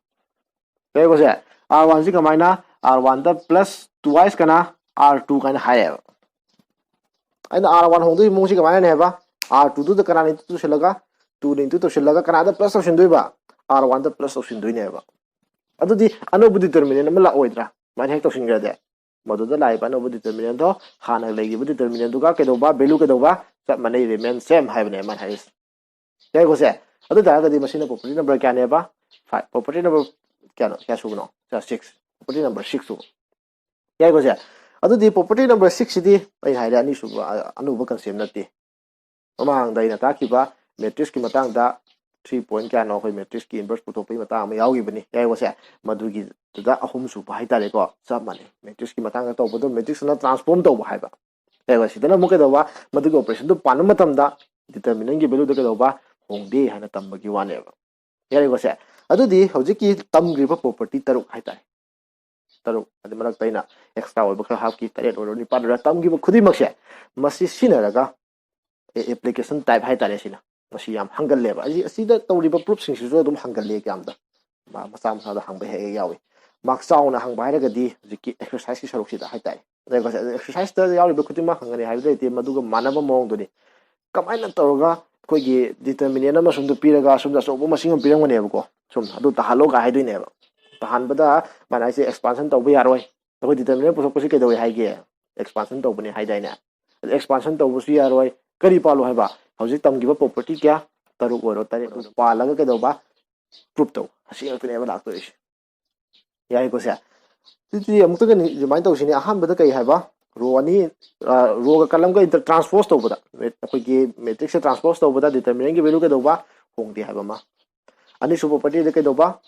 ꯌꯥꯏꯀꯣ ꯁꯦ? R one ꯁꯤ ꯀꯃꯥꯏꯅ? R one ꯗ plus twice ꯀꯅꯥ? R two ꯀꯥꯏꯅ ꯍꯥꯏꯔꯦꯕ꯫ ꯑꯩꯅ R one ꯍꯣꯡꯗꯣꯏꯒꯤ ꯃꯑꯣꯡꯁꯤ ꯀꯃꯥꯏꯅꯅꯦ ꯍꯥꯏꯕ? R two ꯗꯨꯗ ꯀꯅꯥꯅ into ꯇꯧꯁꯤꯜꯂꯒ, two ꯅ into ꯇꯧꯁꯤꯜꯂꯒ ꯀꯅꯥꯗ plus ꯇꯧꯁꯤꯟꯗꯣꯏꯕ? R one ꯗ plus ꯇꯧꯁꯤꯟꯗꯣꯏꯅꯦꯕ꯫ ꯑꯗꯨꯗꯤ ꯑꯅꯧꯕ determinant ꯑꯃ ꯂꯥꯛꯑꯣꯏꯗ꯭ꯔꯥ? ꯁꯨꯃꯥꯏꯅ ꯍꯦꯛ ꯇꯧꯁꯤꯟꯈ꯭ꯔꯗꯤ, ꯃꯗꯨꯗ ꯂꯥꯛꯏꯕ ꯑꯅꯧꯕ determinant ꯗꯣ ꯍꯥꯟꯅ ꯂꯩꯈꯤꯕ determinant ꯗꯨꯒ ꯀꯩꯗꯧꯕ? Value ꯀꯩꯗꯧꯕ? ꯆꯞ ꯃꯥꯟꯅꯩ, remain same ꯍꯥꯏꯕꯅꯦ ꯃꯥꯅ ꯍꯥꯏꯔꯤꯁꯦ꯫ ꯌꯥꯏꯀꯣ ꯁꯦ? ꯑꯗꯨ ꯇꯥꯔꯒꯗꯤ ꯃꯁꯤꯅ property number ꯀꯌꯥꯅꯦꯕ? Five꯫ Property number ꯀꯌꯥꯅꯣ? ꯀꯌꯥ ꯁꯨꯕꯅꯣ? Six꯫ Property number six ꯁꯨꯕ꯫ ꯌꯥꯏꯀꯣ ꯁꯦ? ꯑꯗꯨꯗꯤ property number six ꯁꯤꯗꯤ ꯑꯩ ꯍꯥꯏꯔꯦ, ꯑꯅꯤꯁꯨꯕ, ꯑ, ꯑꯅꯧꯕ concept ꯅꯠꯇꯦ꯫ ꯃꯃꯥꯡꯗ ꯑꯩꯅ ꯇꯥꯛꯈꯤꯕ matrix ꯀꯤ ꯃꯇꯥꯡꯗ three point ꯀꯌꯥꯅꯣ ꯑꯩꯈꯣꯏ matrix ꯀꯤ inverse ꯄꯨꯊꯣꯛꯄꯒꯤ ꯃꯇꯥꯡ ꯑꯃ ꯌꯥꯎꯈꯤꯕꯅꯤ, ꯌꯥꯏꯀꯣ ꯁꯦ? ꯃꯗꯨꯒꯤꯗꯨꯗ ꯑꯍꯨꯝꯁꯨꯕ ꯍꯥꯏꯇꯥꯔꯦꯀꯣ, ꯆꯞ ꯃꯥꯟꯅꯩ꯫ Matrix ꯀꯤ ꯃꯇꯥꯡꯗ ꯇꯧꯕꯗꯣ matrix ꯅ transform ꯇꯧꯕ ꯍꯥꯏꯕ꯫ ꯌꯥꯏꯀꯣ? ꯁꯤꯗꯅ ꯑꯃꯨꯛ ꯀꯩꯗꯧꯕ? ꯃꯗꯨꯒꯤ operation ꯗꯨ ꯄꯥꯟꯕ ꯃꯇꯝꯗ determinant ꯒꯤ value ꯗ ꯀꯩꯗꯧꯕ? ꯍꯣꯡꯗꯦ ꯍꯥꯏꯅ ꯇꯝꯕꯒꯤ ꯋꯥꯅꯦꯕ꯫ ꯌꯥꯔꯦꯀꯣ ꯁꯦ? ꯑꯗꯨꯗꯤ ꯍꯧꯖꯤꯛꯀꯤ ꯇꯝꯈ꯭ꯔꯤꯕ property ꯇꯔꯨꯛ ꯍꯥꯏꯇꯥꯔꯦ, ꯇꯔꯨꯛ, ꯑꯗꯩ ꯃꯔꯛꯇ ꯑꯩꯅ extra ꯑꯣꯏꯕ ꯈꯔ ꯍꯥꯞꯈꯤ, ꯇꯔꯦꯠ ꯑꯣꯏꯔꯣ, ꯅꯤꯄꯥꯟ ꯑꯣꯏꯔꯣ, ꯇꯝꯈꯤꯕ ꯈꯨꯗꯤꯡꯃꯛꯁꯦ, ꯃꯁꯤ ꯁꯤꯖꯤꯟꯅꯔꯒ, ꯑꯦ, application type ꯍꯥꯏꯇꯥꯔꯦ, ꯁꯤꯅ ꯃꯁꯤ ꯌꯥꯝ ꯍꯪꯒꯜꯂꯦꯕ꯫ ꯑꯁꯤ, ꯑꯁꯤꯗ ꯇꯧꯔꯤꯕ proof ꯁꯤꯡꯁꯤꯁꯨ ꯑꯗꯨꯝ ꯍꯪꯒꯜꯂꯦ ꯑꯦꯛꯖꯥꯝꯗ꯫ ꯃꯥ-, ꯃꯆꯥ ꯃꯆꯥꯗ ꯍꯪꯕ ꯍꯦꯛ ꯍꯦꯛ ꯌꯥꯎꯏ꯫ Mark ꯆꯥꯎꯅ ꯍꯪꯕ ꯍꯥꯏꯔꯒꯗꯤ ꯍꯧꯖꯤꯛꯀꯤ exercise ꯀꯤ ꯁꯔꯨꯛꯁꯤꯗ ꯍꯥꯏꯇꯥꯔꯦ꯫ ꯑꯗꯨꯒ exercise ꯇ ꯌꯥꯎꯔꯤꯕ ꯈꯨꯗꯤꯡꯃꯛ ꯍꯪꯒꯅꯤ ꯍꯥꯏꯕ ꯂꯩꯇꯦ, ꯃꯗꯨꯒ ꯃꯥꯟꯅꯕ ꯃꯑꯣꯡꯗꯨꯅꯤ꯫ ꯀꯃꯥꯏꯅ ꯇꯧꯔꯒ ꯑꯩꯈꯣꯏꯒꯤ determinant ꯑꯃ ꯁꯣꯝꯗ ꯄꯤꯔꯒ ꯁꯣꯝꯗ ꯑꯆꯧꯕ ꯃꯁꯤꯡ ꯑꯃ ꯄꯤꯔꯝꯒꯅꯦꯕꯀꯣ, ꯁꯨꯝ ꯑꯗꯨ ꯇꯥꯍꯜꯂꯣ ꯀꯥꯏ ꯍꯥꯏꯗꯣꯏꯅꯦꯕ꯫ ꯇꯥꯍꯟꯕꯗ ꯃꯥꯅ ꯍꯥꯏꯁꯦ expansion ꯇꯧꯕ ꯌꯥꯔꯣꯏ, ꯑꯩꯈꯣꯏ determinant ꯄꯨꯊꯣꯛꯄꯁꯤ ꯀꯩꯗꯧꯋꯦ ꯍꯥꯏꯒꯦ? Expansion ꯇꯧꯕꯅꯦ ꯍꯥꯏꯗꯥꯏꯅꯦ? ꯑꯗ expansion ꯇꯧꯕꯁꯨ ꯌꯥꯔꯣꯏ꯫ ꯀꯔꯤ ꯄꯥꯜꯂꯣ ꯍꯥꯏꯕ? ꯍꯧꯖꯤꯛ ꯇꯝꯈꯤꯕ property ꯀꯌꯥ? ꯇꯔꯨꯛ ꯑꯣꯏꯔꯣ, ꯇꯔꯦꯠ ꯑꯣꯏꯔꯣ, ꯄꯥꯜꯂꯒ ꯀꯩꯗꯧꯕ? Prove ꯇꯧ꯫ ꯑꯁꯤ ꯉꯥꯛꯇꯅꯦꯕ ꯂꯥꯛꯇꯣꯏꯁꯦ꯫ ꯌꯥꯏꯀꯣ ꯁꯦ? ꯑꯗꯨꯗꯤ ꯑꯃꯨꯛꯇꯒ remind ꯇꯧꯁꯤꯅꯦ꯫ ꯑꯍꯥꯟꯕꯗ ꯀꯩ ꯍꯥꯏꯕ? Row ꯑꯅꯤ, ꯑ, row ꯒ column ꯒ inter-, transpose ꯇꯧꯕꯗ, ꯃꯦ-, ꯑꯩꯈꯣꯏꯒꯤ matrix ꯁꯦ transpose ꯇꯧꯕꯗ determinant ꯒꯤ value ꯀꯩꯗꯧꯕ? ꯍꯣꯡꯗꯦ ꯍꯥꯏꯕ ꯑꯃ꯫ ꯑꯅꯤꯁꯨꯕ property ꯗ ꯀꯩꯗꯧꯕ?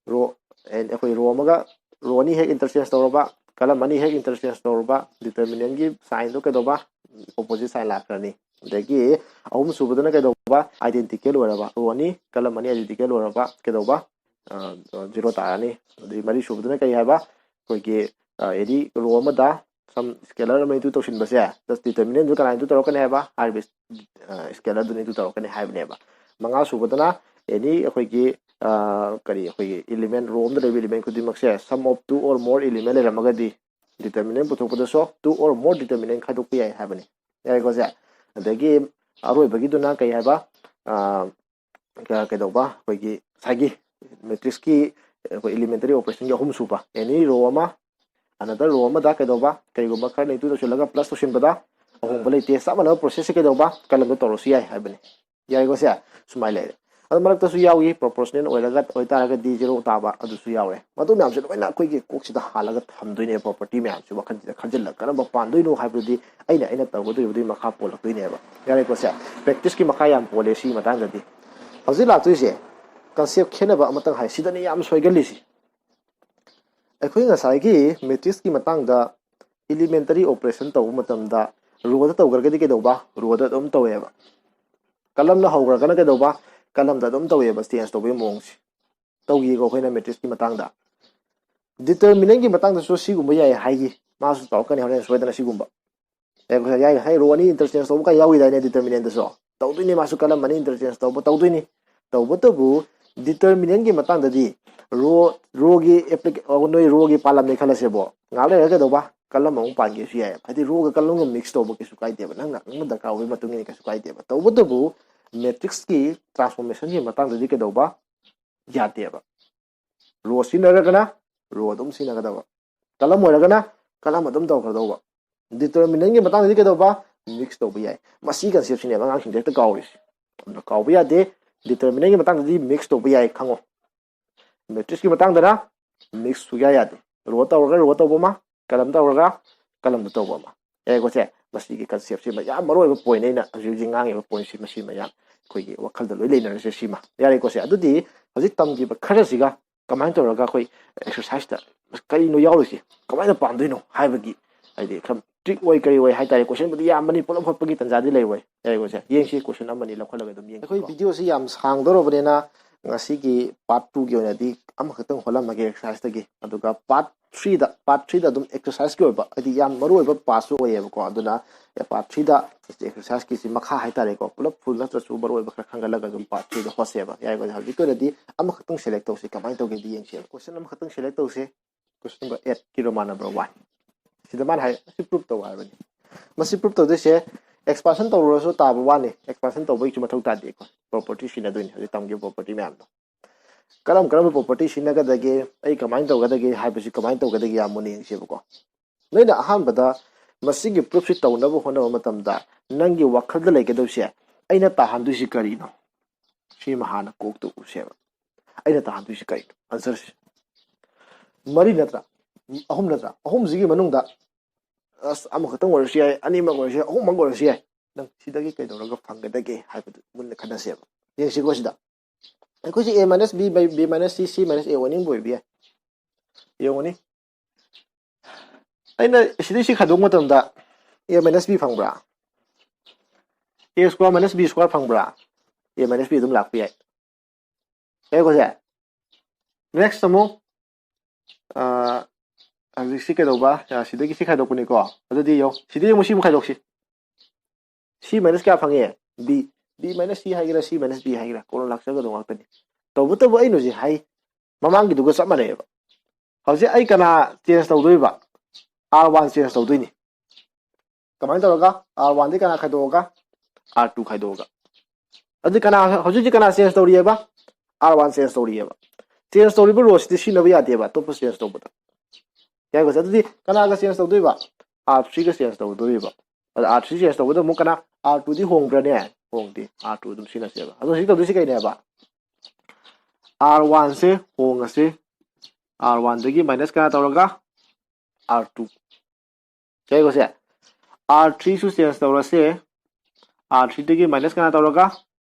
Row, ꯑꯦ, ꯑꯩꯈꯣꯏ row ꯑꯃꯒ, row ꯑꯅꯤ ꯍꯦꯛ interchange ꯇꯧꯔꯕ, column ꯑꯅꯤ ꯍꯦꯛ interchange ꯇꯧꯔꯕ, determinant ꯒꯤ sign ꯗꯣ ꯀꯩꯗꯧꯕ? Opposite sign ꯂꯥꯛꯈ꯭ꯔꯅꯤ꯫ ꯑꯗꯒꯤ ꯑꯍꯨꯝ ꯁꯨꯕꯗꯅ ꯀꯩꯗꯧꯕ? Identical ꯑꯣꯏꯔꯕ, row ꯑꯅꯤ, column ꯑꯅꯤ identical ꯑꯣꯏꯔꯕ ꯀꯩꯗꯧꯕ? ꯑ, zero ꯇꯥꯔꯅꯤ꯫ ꯑꯗꯩ ꯃꯔꯤ ꯁꯨꯕꯗꯅ ꯀꯩ ꯍꯥꯏꯕ? ꯑꯩꯈꯣꯏꯒꯤ, ꯑ, any row ꯑꯃꯗ some scalar ꯑꯃ into ꯇꯧꯁꯤꯟꯕꯁꯦ, just determinant ꯗꯨ ꯀꯅꯥ into ꯇꯧꯔꯛꯀꯅꯤ ꯍꯥꯏꯕ? ꯍꯥꯏꯔꯤꯕ, ꯑ, scalar ꯗꯨꯅ into ꯇꯧꯔꯛꯀꯅꯤ ꯍꯥꯏꯕꯅꯦꯕ꯫ ꯃꯉꯥ ꯁꯨꯕꯗꯅ ꯑꯦꯅꯤ ꯑꯩꯈꯣꯏꯒꯤ ꯀꯔꯤ ꯑꯩꯈꯣꯏꯒꯤ ꯏꯂꯤꯃꯦꯟ ꯔꯣ ꯑꯃꯗ ꯂꯩꯕ ꯏꯂꯤꯃꯦꯟ ꯈꯨꯗꯤꯡꯃꯛꯁꯦ sum of two or more element ꯂꯩꯔꯝꯃꯒꯗꯤ determinant ꯄꯨꯊꯣꯛꯄꯗꯁꯨ two or more determinant ꯈꯥꯏꯗꯣꯛꯄ ꯌꯥꯏ ꯍꯥꯏꯕꯅꯤ꯫ ꯌꯥꯔꯦꯀꯣ ꯁꯦ? ꯑꯗꯒꯤ ꯑꯔꯣꯏꯕꯒꯤꯗꯨꯅ ꯀꯩ ꯍꯥꯏꯕ? ꯀꯩꯗꯧꯕ? ꯑꯩꯈꯣꯏꯒꯤ ꯉꯁꯥꯏꯒꯤ ꯃꯦꯇ꯭ꯔꯤꯛꯁꯀꯤ ꯑꯩꯈꯣꯏ ꯏꯂꯤꯃꯦꯟꯇꯔꯤ ꯑꯣꯄꯔꯦꯁꯟꯒꯤ ꯑꯍꯨꯝ ꯁꯨꯕ, ꯑꯦꯅꯤ ꯔꯣ ꯑꯃ ꯑꯅꯗꯔ ꯔꯣ ꯑꯃꯗ ꯀꯩꯗꯧꯕ? ꯀꯔꯤꯒꯨꯝꯕ ꯈꯔ ꯂꯩꯇꯨ ꯇꯧꯁꯤꯜꯂꯒ ꯄ꯭ꯂꯁ ꯇꯧꯁꯤꯟꯕꯗ ꯑꯍꯣꯡꯕ ꯂꯩꯇꯦ꯫ ꯆꯞ ꯃꯥꯟꯅꯕ ꯄ꯭ꯔꯣꯁꯦꯁꯁꯦ ꯀꯩꯗꯧꯕ? ꯀꯂꯝꯗ ꯇꯧꯔꯁꯨ ꯌꯥꯏ ꯍꯥꯏꯕꯅꯤ꯫ ꯌꯥꯔꯦꯀꯣ ꯁꯦ? ꯁꯨꯃꯥꯏꯅ ꯂꯩꯔꯦ꯫ ꯑꯗꯨ ꯃꯔꯛꯇꯁꯨ ꯌꯥꯎꯏ, ꯄ꯭ꯔꯣꯄꯣꯔꯁꯅꯦꯜ ꯑꯣꯏꯔꯒ ꯑꯣꯏꯇꯥꯔꯒꯗꯤ ꯖꯦꯔꯣ ꯇꯥꯕ ꯑꯗꯨꯁꯨ ꯌꯥꯎꯔꯦ꯫ ꯃꯗꯨ ꯃꯌꯥꯝꯁꯦ ꯂꯣꯏꯅ ꯑꯩꯈꯣꯏꯒꯤ ꯀꯣꯛꯁꯤꯗ ꯍꯥꯜꯂꯒ ꯊꯝꯗꯣꯏꯅꯦ꯫ ꯄ꯭ꯔꯣꯄꯔꯇꯤ ꯃꯌꯥꯝꯁꯦ ꯋꯥꯈꯜꯁꯤꯗ ꯈꯟꯖꯤꯜꯂꯒ ꯀꯔꯝꯕ ꯄꯥꯟꯗꯣꯏꯅꯣ ꯍꯥꯏꯕꯗꯨꯗꯤ ꯑꯩꯅ ꯑꯩꯅ ꯇꯧꯒꯗꯧꯔꯤꯕꯗꯨꯒꯤ ꯃꯈꯥ ꯄꯣꯜꯂꯛꯇꯣꯏꯅꯦꯕ꯫ ꯌꯥꯔꯦꯀꯣ ꯁꯦ? ꯄ꯭ꯔꯦꯛꯇꯤꯁꯀꯤ ꯃꯈꯥ ꯌꯥꯝ ꯄꯣꯜꯂꯦ ꯁꯤꯒꯤ ꯃꯇꯥꯡꯗꯗꯤ꯫ ꯍꯧꯖꯤꯛ ꯂꯥꯛꯇꯣꯏꯁꯦ ꯀꯟꯁꯦꯞ ꯈꯦꯠꯅꯕ ꯑꯃꯇꯪ ꯍꯥꯏ, ꯁꯤꯗꯅꯤ ꯌꯥꯝ ꯁꯣꯏꯒꯜꯂꯤꯁꯤ꯫ ꯑꯩꯈꯣꯏ ꯉꯁꯥꯏꯒꯤ ꯃꯦꯇ꯭ꯔꯤꯛꯁꯀꯤ ꯃꯇꯥꯡꯗ ꯏꯂꯤꯃꯦꯟꯇꯔꯤ ꯑꯣꯄꯔꯦꯁꯟ ꯇꯧꯕ ꯃꯇꯝꯗ ꯔꯣꯗ ꯇꯧꯈ꯭ꯔꯒꯗꯤ ꯀꯩꯗꯧꯕ? ꯔꯣꯗ ꯑꯗꯨꯝ ꯇꯧꯋꯦꯕ꯫ ꯀꯂꯝꯅ ꯍꯧꯈ꯭ꯔꯒꯅ ꯀꯩꯗꯧꯕ? ꯀꯂꯝꯗ ꯑꯗꯨꯝ ꯇꯧꯋꯦꯕ, ꯆꯦꯟꯖ ꯇꯧꯕꯒꯤ ꯃꯑꯣꯡꯁꯦ꯫ ꯇꯧꯈꯤꯀꯣ ꯑꯩꯈꯣꯏꯅ ꯃꯦꯇ꯭ꯔꯤꯛꯁꯀꯤ ꯃꯇꯥꯡꯗ꯫ ꯗꯤꯇꯔꯃꯤꯅꯦꯟꯒꯤ ꯃꯇꯥꯡꯗꯁꯨ ꯁꯤꯒꯨꯝꯕ ꯌꯥꯏ ꯍꯥꯏꯈꯤ, ꯃꯥꯁꯨ ꯇꯧꯔꯛꯀꯅꯤ ꯍꯣꯔꯦꯟ ꯁꯣꯏꯗꯅ ꯁꯤꯒꯨꯝꯕ꯫ ꯑꯦ, ꯌꯥꯏ, ꯉꯁꯥꯏ ꯔꯣ ꯑꯅꯤ ꯏꯟꯇꯔꯆꯦꯟꯖ ꯇꯧꯕ ꯀꯥꯏ ꯌꯥꯎꯈꯤꯗꯥꯏꯅꯦ ꯗꯤꯇꯔꯃꯤꯅꯦꯟꯗꯁꯨ? ꯇꯧꯗꯣꯏꯅꯤ, ꯃꯥꯁꯨ ꯀꯂꯝ ꯑꯅꯤ ꯏꯟꯇꯔꯆꯦꯟꯖ ꯇꯧꯕ ꯇꯧꯗꯣꯏꯅꯤ꯫ ꯇꯧꯕꯇꯕꯨ ꯗꯤꯇꯔꯃꯤꯅꯦꯟꯒꯤ ꯃꯇꯥꯡꯗꯗꯤ ꯔꯣ, ꯔꯣꯒꯤ ꯑꯦꯄ꯭ꯂꯤꯀꯦ-, ꯅꯣꯏ ꯔꯣꯒꯤ ꯄꯥꯜꯂꯝꯃꯦ ꯈꯜꯂꯁꯦꯕꯣ, ꯉꯥꯏꯍꯥꯛ ꯂꯩꯔꯒ ꯀꯩꯗꯧꯕ? ꯀꯂꯝ ꯑꯃꯨꯛ ꯄꯥꯟꯒꯦꯁꯨ ꯌꯥꯏ꯫ ꯍꯥꯏꯗꯤ ꯔꯣꯒ ꯀꯂꯝꯒ ꯃꯤꯛꯁ ꯇꯧꯕ ꯀꯩꯁꯨ ꯀꯥꯏꯗꯦꯕ, ꯅꯪꯅ ꯅꯪꯅ ꯗꯔꯀꯥꯔ ꯑꯣꯏꯕꯒꯤ ꯃꯇꯨꯡ ꯏꯟꯅ ꯀꯩꯁꯨ ꯀꯥꯏꯗꯦꯕ꯫ ꯇꯧꯕꯇꯕꯨ ꯃꯦꯇ꯭ꯔꯤꯛꯁꯀꯤ ꯇ꯭ꯔꯥꯟꯁꯐꯣꯔꯃꯦꯁꯟꯒꯤ ꯃꯇꯥꯡꯗꯗꯤ ꯀꯩꯗꯧꯕ? ꯌꯥꯗꯦꯕ꯫ ꯔꯣ ꯁꯤꯖꯤꯟꯅꯔꯒꯅ ꯔꯣ ꯑꯗꯨꯝ ꯁꯤꯖꯤꯟꯅꯒꯗꯕ, ꯀꯂꯝ ꯑꯣꯏꯔꯒꯅ ꯀꯂꯝ ꯑꯗꯨꯝ ꯇꯧꯈ꯭ꯔꯗꯧꯕ꯫ ꯗꯤꯇꯔꯃꯤꯅꯦꯟꯒꯤ ꯃꯇꯥꯡꯗꯗꯤ ꯀꯩꯗꯧꯕ? ꯃꯤꯛꯁ ꯇꯧꯕ ꯌꯥꯏ꯫ ꯃꯁꯤ ꯀꯟꯁꯦꯞꯁꯤꯅꯦꯕ ꯑꯉꯥꯡꯁꯤꯡꯗ ꯍꯦꯛꯇ ꯀꯥꯎꯔꯤꯁꯦ꯫ ꯑꯗꯨꯅ ꯀꯥꯎꯕ ꯌꯥꯗꯦ꯫ ꯗꯤꯇꯔꯃꯤꯅꯦꯟꯒꯤ ꯃꯇꯥꯡꯗꯗꯤ ꯃꯤꯛꯁ ꯇꯧꯕ ꯌꯥꯏ, ꯈꯪꯉꯣ꯫ ꯃꯦꯇ꯭ꯔꯤꯛꯁꯀꯤ ꯃꯇꯥꯡꯗꯅ ꯃꯤꯛꯁ ꯁꯨꯡꯌꯥ ꯌꯥꯗꯦ꯫ ꯔꯣ ꯇꯧꯔꯒ ꯔꯣ ꯇꯧꯕ ꯑꯃ, ꯀꯂꯝ ꯇꯧꯔꯒ ꯀꯂꯝꯗ ꯇꯧꯕ ꯑꯃ꯫ ꯌꯥꯏꯀꯣ ꯁꯦ? ꯃꯁꯤꯒꯤ ꯀꯟꯁꯦꯞꯁꯤꯃ ꯌꯥꯝ ꯃꯔꯨ ꯑꯣꯏꯕ ꯄꯣꯏꯟ, ꯑꯩꯅ ꯍꯧꯖꯤꯛ ꯍꯧꯖꯤꯛ ꯉꯥꯡꯉꯤꯕ ꯄꯣꯏꯟꯁꯤ, ꯃꯁꯤ ꯃꯌꯥꯝ ꯑꯩꯈꯣꯏꯒꯤ ꯋꯥꯈꯜꯗ ꯂꯣꯏ ꯂꯩꯅꯔꯁꯦ ꯁꯤꯃ꯫ ꯌꯥꯔꯦꯀꯣ ꯁꯦ? ꯑꯗꯨꯗꯤ ꯍꯧꯖꯤꯛ ꯇꯝꯈꯤꯕ ꯈꯔꯁꯤꯒ ꯀꯃꯥꯏꯅ ꯇꯧꯔꯒ ꯑꯩꯈꯣꯏ ꯑꯦꯛꯁꯔꯁꯥꯏꯁꯇ ꯀꯔꯤꯅꯣ ꯌꯥꯎꯔꯤꯁꯦ, ꯀꯃꯥꯏꯅ ꯄꯥꯟꯗꯣꯏꯅꯣ ꯍꯥꯏꯕꯒꯤ, ꯍꯥꯏꯗꯤ ꯈꯔ ꯇ꯭ꯔꯤꯛ ꯑꯣꯏ ꯀꯔꯤ ꯑꯣꯏ ꯍꯥꯏ ꯇꯥꯔꯦ꯫ ꯀꯣꯏꯁꯟꯕꯨꯗꯤ ꯌꯥꯝꯕꯅꯤ, ꯄꯨꯂꯞ ꯍꯣꯠꯄꯒꯤ ꯇꯟꯖꯥꯗꯤ ꯂꯩꯔꯣꯏ꯫ ꯌꯥꯔꯦꯀꯣ ꯁꯦ? ꯌꯦꯡꯁꯤ, ꯀꯣꯏꯁꯟ ꯑꯃꯅꯤ ꯂꯧꯈꯠꯂꯒ ꯑꯗꯨꯝ ꯌꯦꯡꯁꯤ꯫ ꯑꯩꯈꯣꯏ ꯚꯤꯗꯤꯑꯣꯁꯤ ꯌꯥꯝ ꯁꯥꯡꯗꯧꯔꯕꯅꯤꯅ ꯉꯁꯤꯒꯤ ꯄꯥꯔꯠ ꯇꯨꯒꯤ ꯑꯣꯏꯅꯗꯤ ꯑꯃꯈꯛꯇꯪ ꯍꯣꯠꯂꯝꯃꯒꯦ ꯑꯦꯛꯁꯔꯁꯥꯏꯁꯇꯒꯤ, ꯑꯗꯨꯒ ꯄꯥꯔꯠ ꯊ꯭ꯔꯤꯗ, ꯄꯥꯔꯠ ꯊ꯭ꯔꯤꯗ ꯑꯗꯨꯝ ꯑꯦꯛꯁꯔꯁꯥꯏꯁꯀꯤ ꯑꯣꯏꯕ, ꯍꯥꯏꯗꯤ ꯌꯥꯝ ꯃꯔꯨ ꯑꯣꯏꯕ ꯄꯥꯔꯠꯁꯨ ꯑꯣꯏꯌꯦꯕꯀꯣ꯫ ꯑꯗꯨꯅ ꯄꯥꯔꯠ ꯊ꯭ꯔꯤꯗ ꯑꯦꯛꯁꯔꯁꯥꯏꯁꯀꯤꯁꯤ ꯃꯈꯥ ꯍꯥꯏꯇꯥꯔꯦꯀꯣ, ꯄꯨꯂꯞ ꯐꯨꯜ ꯅꯠꯇ꯭ꯔꯁꯨ ꯃꯔꯨ ꯑꯣꯏꯕ ꯈꯔ ꯈꯟꯒꯠꯂꯒ ꯑꯗꯨꯝ ꯄꯥꯔꯠ ꯊ꯭ꯔꯤꯗ ꯍꯣꯠꯁꯦꯕ꯫ ꯌꯥꯏꯀꯣ, ꯍꯧꯖꯤꯛꯀꯤ ꯑꯣꯏꯅꯗꯤ ꯑꯃꯈꯛꯇꯪ ꯁꯦꯂꯦꯛ ꯇꯧꯁꯤ꯫ ꯀꯃꯥꯏꯅ ꯇꯧꯒꯦꯗꯤ ꯌꯦꯡꯁꯦꯕ꯫ ꯀꯣꯏꯁꯟ ꯑꯃꯈꯛꯇꯪ ꯁꯦꯂꯦꯛ ꯇꯧꯁꯤ꯫ ꯀꯣꯏꯁꯟ ꯅꯝꯕꯔ ꯑꯩꯠꯀꯤ ꯔꯣꯃꯥꯟ ꯅꯝꯕꯔ ꯋꯥꯟ꯫ ꯁꯤꯗ ꯃꯥꯅ ꯍꯥꯏ, ꯑꯁꯤ ꯄ꯭ꯔꯨꯞ ꯇꯧ ꯍꯥꯏꯕꯅꯤ꯫ ꯃꯁꯤ ꯄ꯭ꯔꯨꯞ ꯇꯧꯗꯣꯏꯁꯦ ꯑꯦꯛꯁꯄꯥꯟꯁꯟ ꯇꯧꯔꯨꯔꯁꯨ ꯇꯥꯕ ꯋꯥꯅꯤ꯫ ꯑꯦꯛꯁꯄꯥꯟꯁꯟ ꯇꯧꯕꯒꯤꯁꯨ ꯃꯊꯧ ꯇꯥꯗꯦꯀꯣ꯫ ꯄ꯭ꯔꯣꯄꯔꯇꯤ ꯁꯤꯖꯤꯟꯅꯗꯣꯏꯅꯤ ꯍꯧꯖꯤꯛ ꯇꯝꯈꯤꯕ ꯄ꯭ꯔꯣꯄꯔꯇꯤ ꯃꯌꯥꯝꯗꯣ꯫ ꯀꯔꯝ ꯀꯔꯝꯕ ꯄ꯭ꯔꯣꯄꯔꯇꯤ ꯁꯤꯖꯤꯟꯅꯒꯗꯒꯦ, ꯑꯩ ꯀꯃꯥꯏꯅ ꯇꯧꯒꯗꯒꯦ ꯍꯥꯏꯕꯁꯤ ꯀꯃꯥꯏꯅ ꯇꯧꯒꯗꯒꯦ ꯌꯥꯝ ꯃꯨꯟꯅ ꯌꯦꯡꯁꯦꯕꯀꯣ꯫ ꯅꯣꯏꯅ ꯑꯍꯥꯟꯕꯗ ꯃꯁꯤꯒꯤ ꯄ꯭ꯔꯨꯞꯁꯤ ꯇꯧꯅꯕ ꯍꯣꯠꯅꯕ ꯃꯇꯝꯗ ꯅꯪꯒꯤ ꯋꯥꯈꯜꯗ ꯂꯩꯒꯗꯧꯁꯦ, "ꯑꯩꯅ ꯇꯥꯍꯟꯗꯣꯏꯁꯤ ꯀꯔꯤꯅꯣ?" ꯁꯤꯃ ꯍꯥꯟꯅ ꯀꯣꯛꯇ ꯎꯁꯦꯕ꯫ "ꯑꯩꯅ ꯇꯥꯍꯟꯗꯣꯏꯁꯤ ꯀꯔꯤꯅꯣ?" ꯑꯟꯁꯔꯁꯤ ꯃꯔꯤ ꯅꯠꯇ꯭ꯔꯥ? ꯑꯍꯨꯝ ꯅꯠꯇ꯭ꯔꯥ? ꯑꯍꯨꯝꯁꯤꯒꯤ ꯃꯅꯨꯡꯗ, ꯑꯁ, ꯑꯃꯈꯛꯇꯪ ꯑꯣꯏꯔꯁꯨ ꯌꯥꯏ, ꯑꯅꯤꯃꯛ ꯑꯣꯏꯔꯁꯨ ꯌꯥꯏ, ꯑꯍꯨꯝꯃꯛ ꯑꯣꯏꯔꯁꯨ ꯌꯥꯏ, ꯅꯪ ꯁꯤꯗꯒꯤ ꯀꯩꯗꯧꯔꯒ ꯐꯪꯒꯗꯒꯦ ꯍꯥꯏꯕꯗꯨ ꯃꯨꯟꯅ ꯈꯟꯅꯁꯦꯕ꯫ ꯌꯦꯡꯁꯤꯀꯣ ꯁꯤꯗ꯫ ꯑꯩꯈꯣꯏꯁꯦ A minus B by, B minus C, C minus A ꯑꯣꯏꯅꯤꯡꯕ ꯑꯣꯏꯕ ꯌꯥꯏ꯫ ꯌꯦꯡꯉꯨꯅꯤ꯫ ꯑꯩꯅ ꯁꯤꯗꯩ ꯁꯤ ꯈꯥꯏꯗꯣꯛꯄ ꯃꯇꯝꯗ A minus B ꯐꯪꯕ꯭ꯔꯥ? A square minus B square ꯐꯪꯕ꯭ꯔꯥ? A minus B ꯑꯗꯨꯝ ꯂꯥꯛꯄ ꯌꯥꯏ꯫ ꯌꯥꯏꯀꯣ ꯁꯦ? ꯅꯦꯛꯁ ꯑꯃꯨꯛ, ꯑ, ꯍꯧꯖꯤꯛꯁꯤ ꯀꯩꯗꯧꯕ? ꯑ, ꯁꯤꯗꯒꯤ ꯁꯤ ꯈꯥꯏꯗꯣꯛꯄꯅꯤꯀꯣ꯫ ꯑꯗꯨꯗꯤ ꯌꯦꯡꯉꯣ, ꯁꯤꯗꯒꯤ ꯑꯃꯨꯛ ꯁꯤ ꯑꯃꯨꯛ ꯈꯥꯏꯗꯣꯛꯁꯤ꯫ C minus ꯀꯌꯥ ꯐꯪꯉꯦ? B꯫ B minus C ꯍꯥꯏꯒꯦꯔꯥ, C minus B ꯍꯥꯏꯒꯦꯔꯥ, ꯀꯣꯟꯅ ꯂꯥꯛꯆꯒꯗꯧꯕ ꯉꯥꯛꯇꯅꯤ꯫ ꯇꯧꯕꯇꯕꯨ ꯑꯩꯅ ꯍꯧꯖꯤꯛ ꯍꯥꯏ, ꯃꯃꯥꯡꯒꯤꯗꯨꯒ ꯆꯞ ꯃꯥꯟꯅꯩꯑꯕ꯫ ꯍꯧꯖꯤꯛ ꯑꯩ ꯀꯅꯥ ꯆꯦꯟꯖ ꯇꯧꯗꯣꯏꯕ? R one ꯆꯦꯟꯖ ꯇꯧꯗꯣꯏꯅꯤ꯫ ꯀꯃꯥꯏꯅ ꯇꯧꯔꯒ? R one ꯗꯤ ꯀꯅꯥ ꯈꯥꯏꯗꯣꯛꯑꯒ? R two ꯈꯥꯏꯗꯣꯛꯑꯒ꯫ ꯑꯗꯨꯗꯤ ꯀꯅꯥ, ꯍꯧꯖꯤꯛ ꯍꯧꯖꯤꯛ ꯀꯅꯥ ꯆꯦꯟꯖ ꯇꯧꯔꯤꯑꯕ? R one ꯆꯦꯟꯖ ꯇꯧꯔꯤꯑꯕ꯫ ꯆꯦꯟꯖ ꯇꯧꯔꯤꯕ ꯔꯣꯁꯤꯗꯤ ꯁꯤꯖꯤꯟꯅꯕ ꯌꯥꯗꯦꯕ, ꯑꯇꯣꯞꯄ ꯆꯦꯟꯖ ꯇꯧꯕꯗ꯫ ꯌꯥꯏꯀꯣ? ꯑꯗꯨꯗꯤ ꯀꯅꯥꯒ ꯆꯦꯟꯖ ꯇꯧꯗꯣꯏꯕ? R three ꯒ ꯆꯦꯟꯖ ꯇꯧꯗꯣꯔꯤꯕ꯫ ꯑꯗ R three ꯆꯦꯟꯖ ꯇꯧꯕꯗ ꯑꯃꯨꯛ ꯀꯅꯥ? R two ꯗꯤ ꯍꯣꯡꯕ꯭ꯔꯅꯦ? ꯍꯣꯡꯗꯦ꯫ R two ꯑꯗꯨꯝ ꯁꯤꯖꯤꯟꯅꯁꯦꯕ꯫ ꯑꯗꯣ ꯍꯧꯖꯤꯛ ꯇꯧꯗꯣꯏꯁꯤ ꯀꯩꯅꯦꯕ? R one ꯁꯦ ꯍꯣꯡꯉꯁꯤ꯫ R one ꯗꯒꯤ ꯃꯥꯏꯅꯁ ꯀꯅꯥ ꯇꯧꯔꯒ? R two꯫ ꯌꯥꯏꯀꯣ ꯁꯦ? R three ꯁꯨ ꯆꯦꯟꯖ ꯇꯧꯔꯁꯦ꯫ R three ꯗꯒꯤ ꯃꯥꯏꯅꯁ ꯀꯅꯥ ꯇꯧꯔꯒ?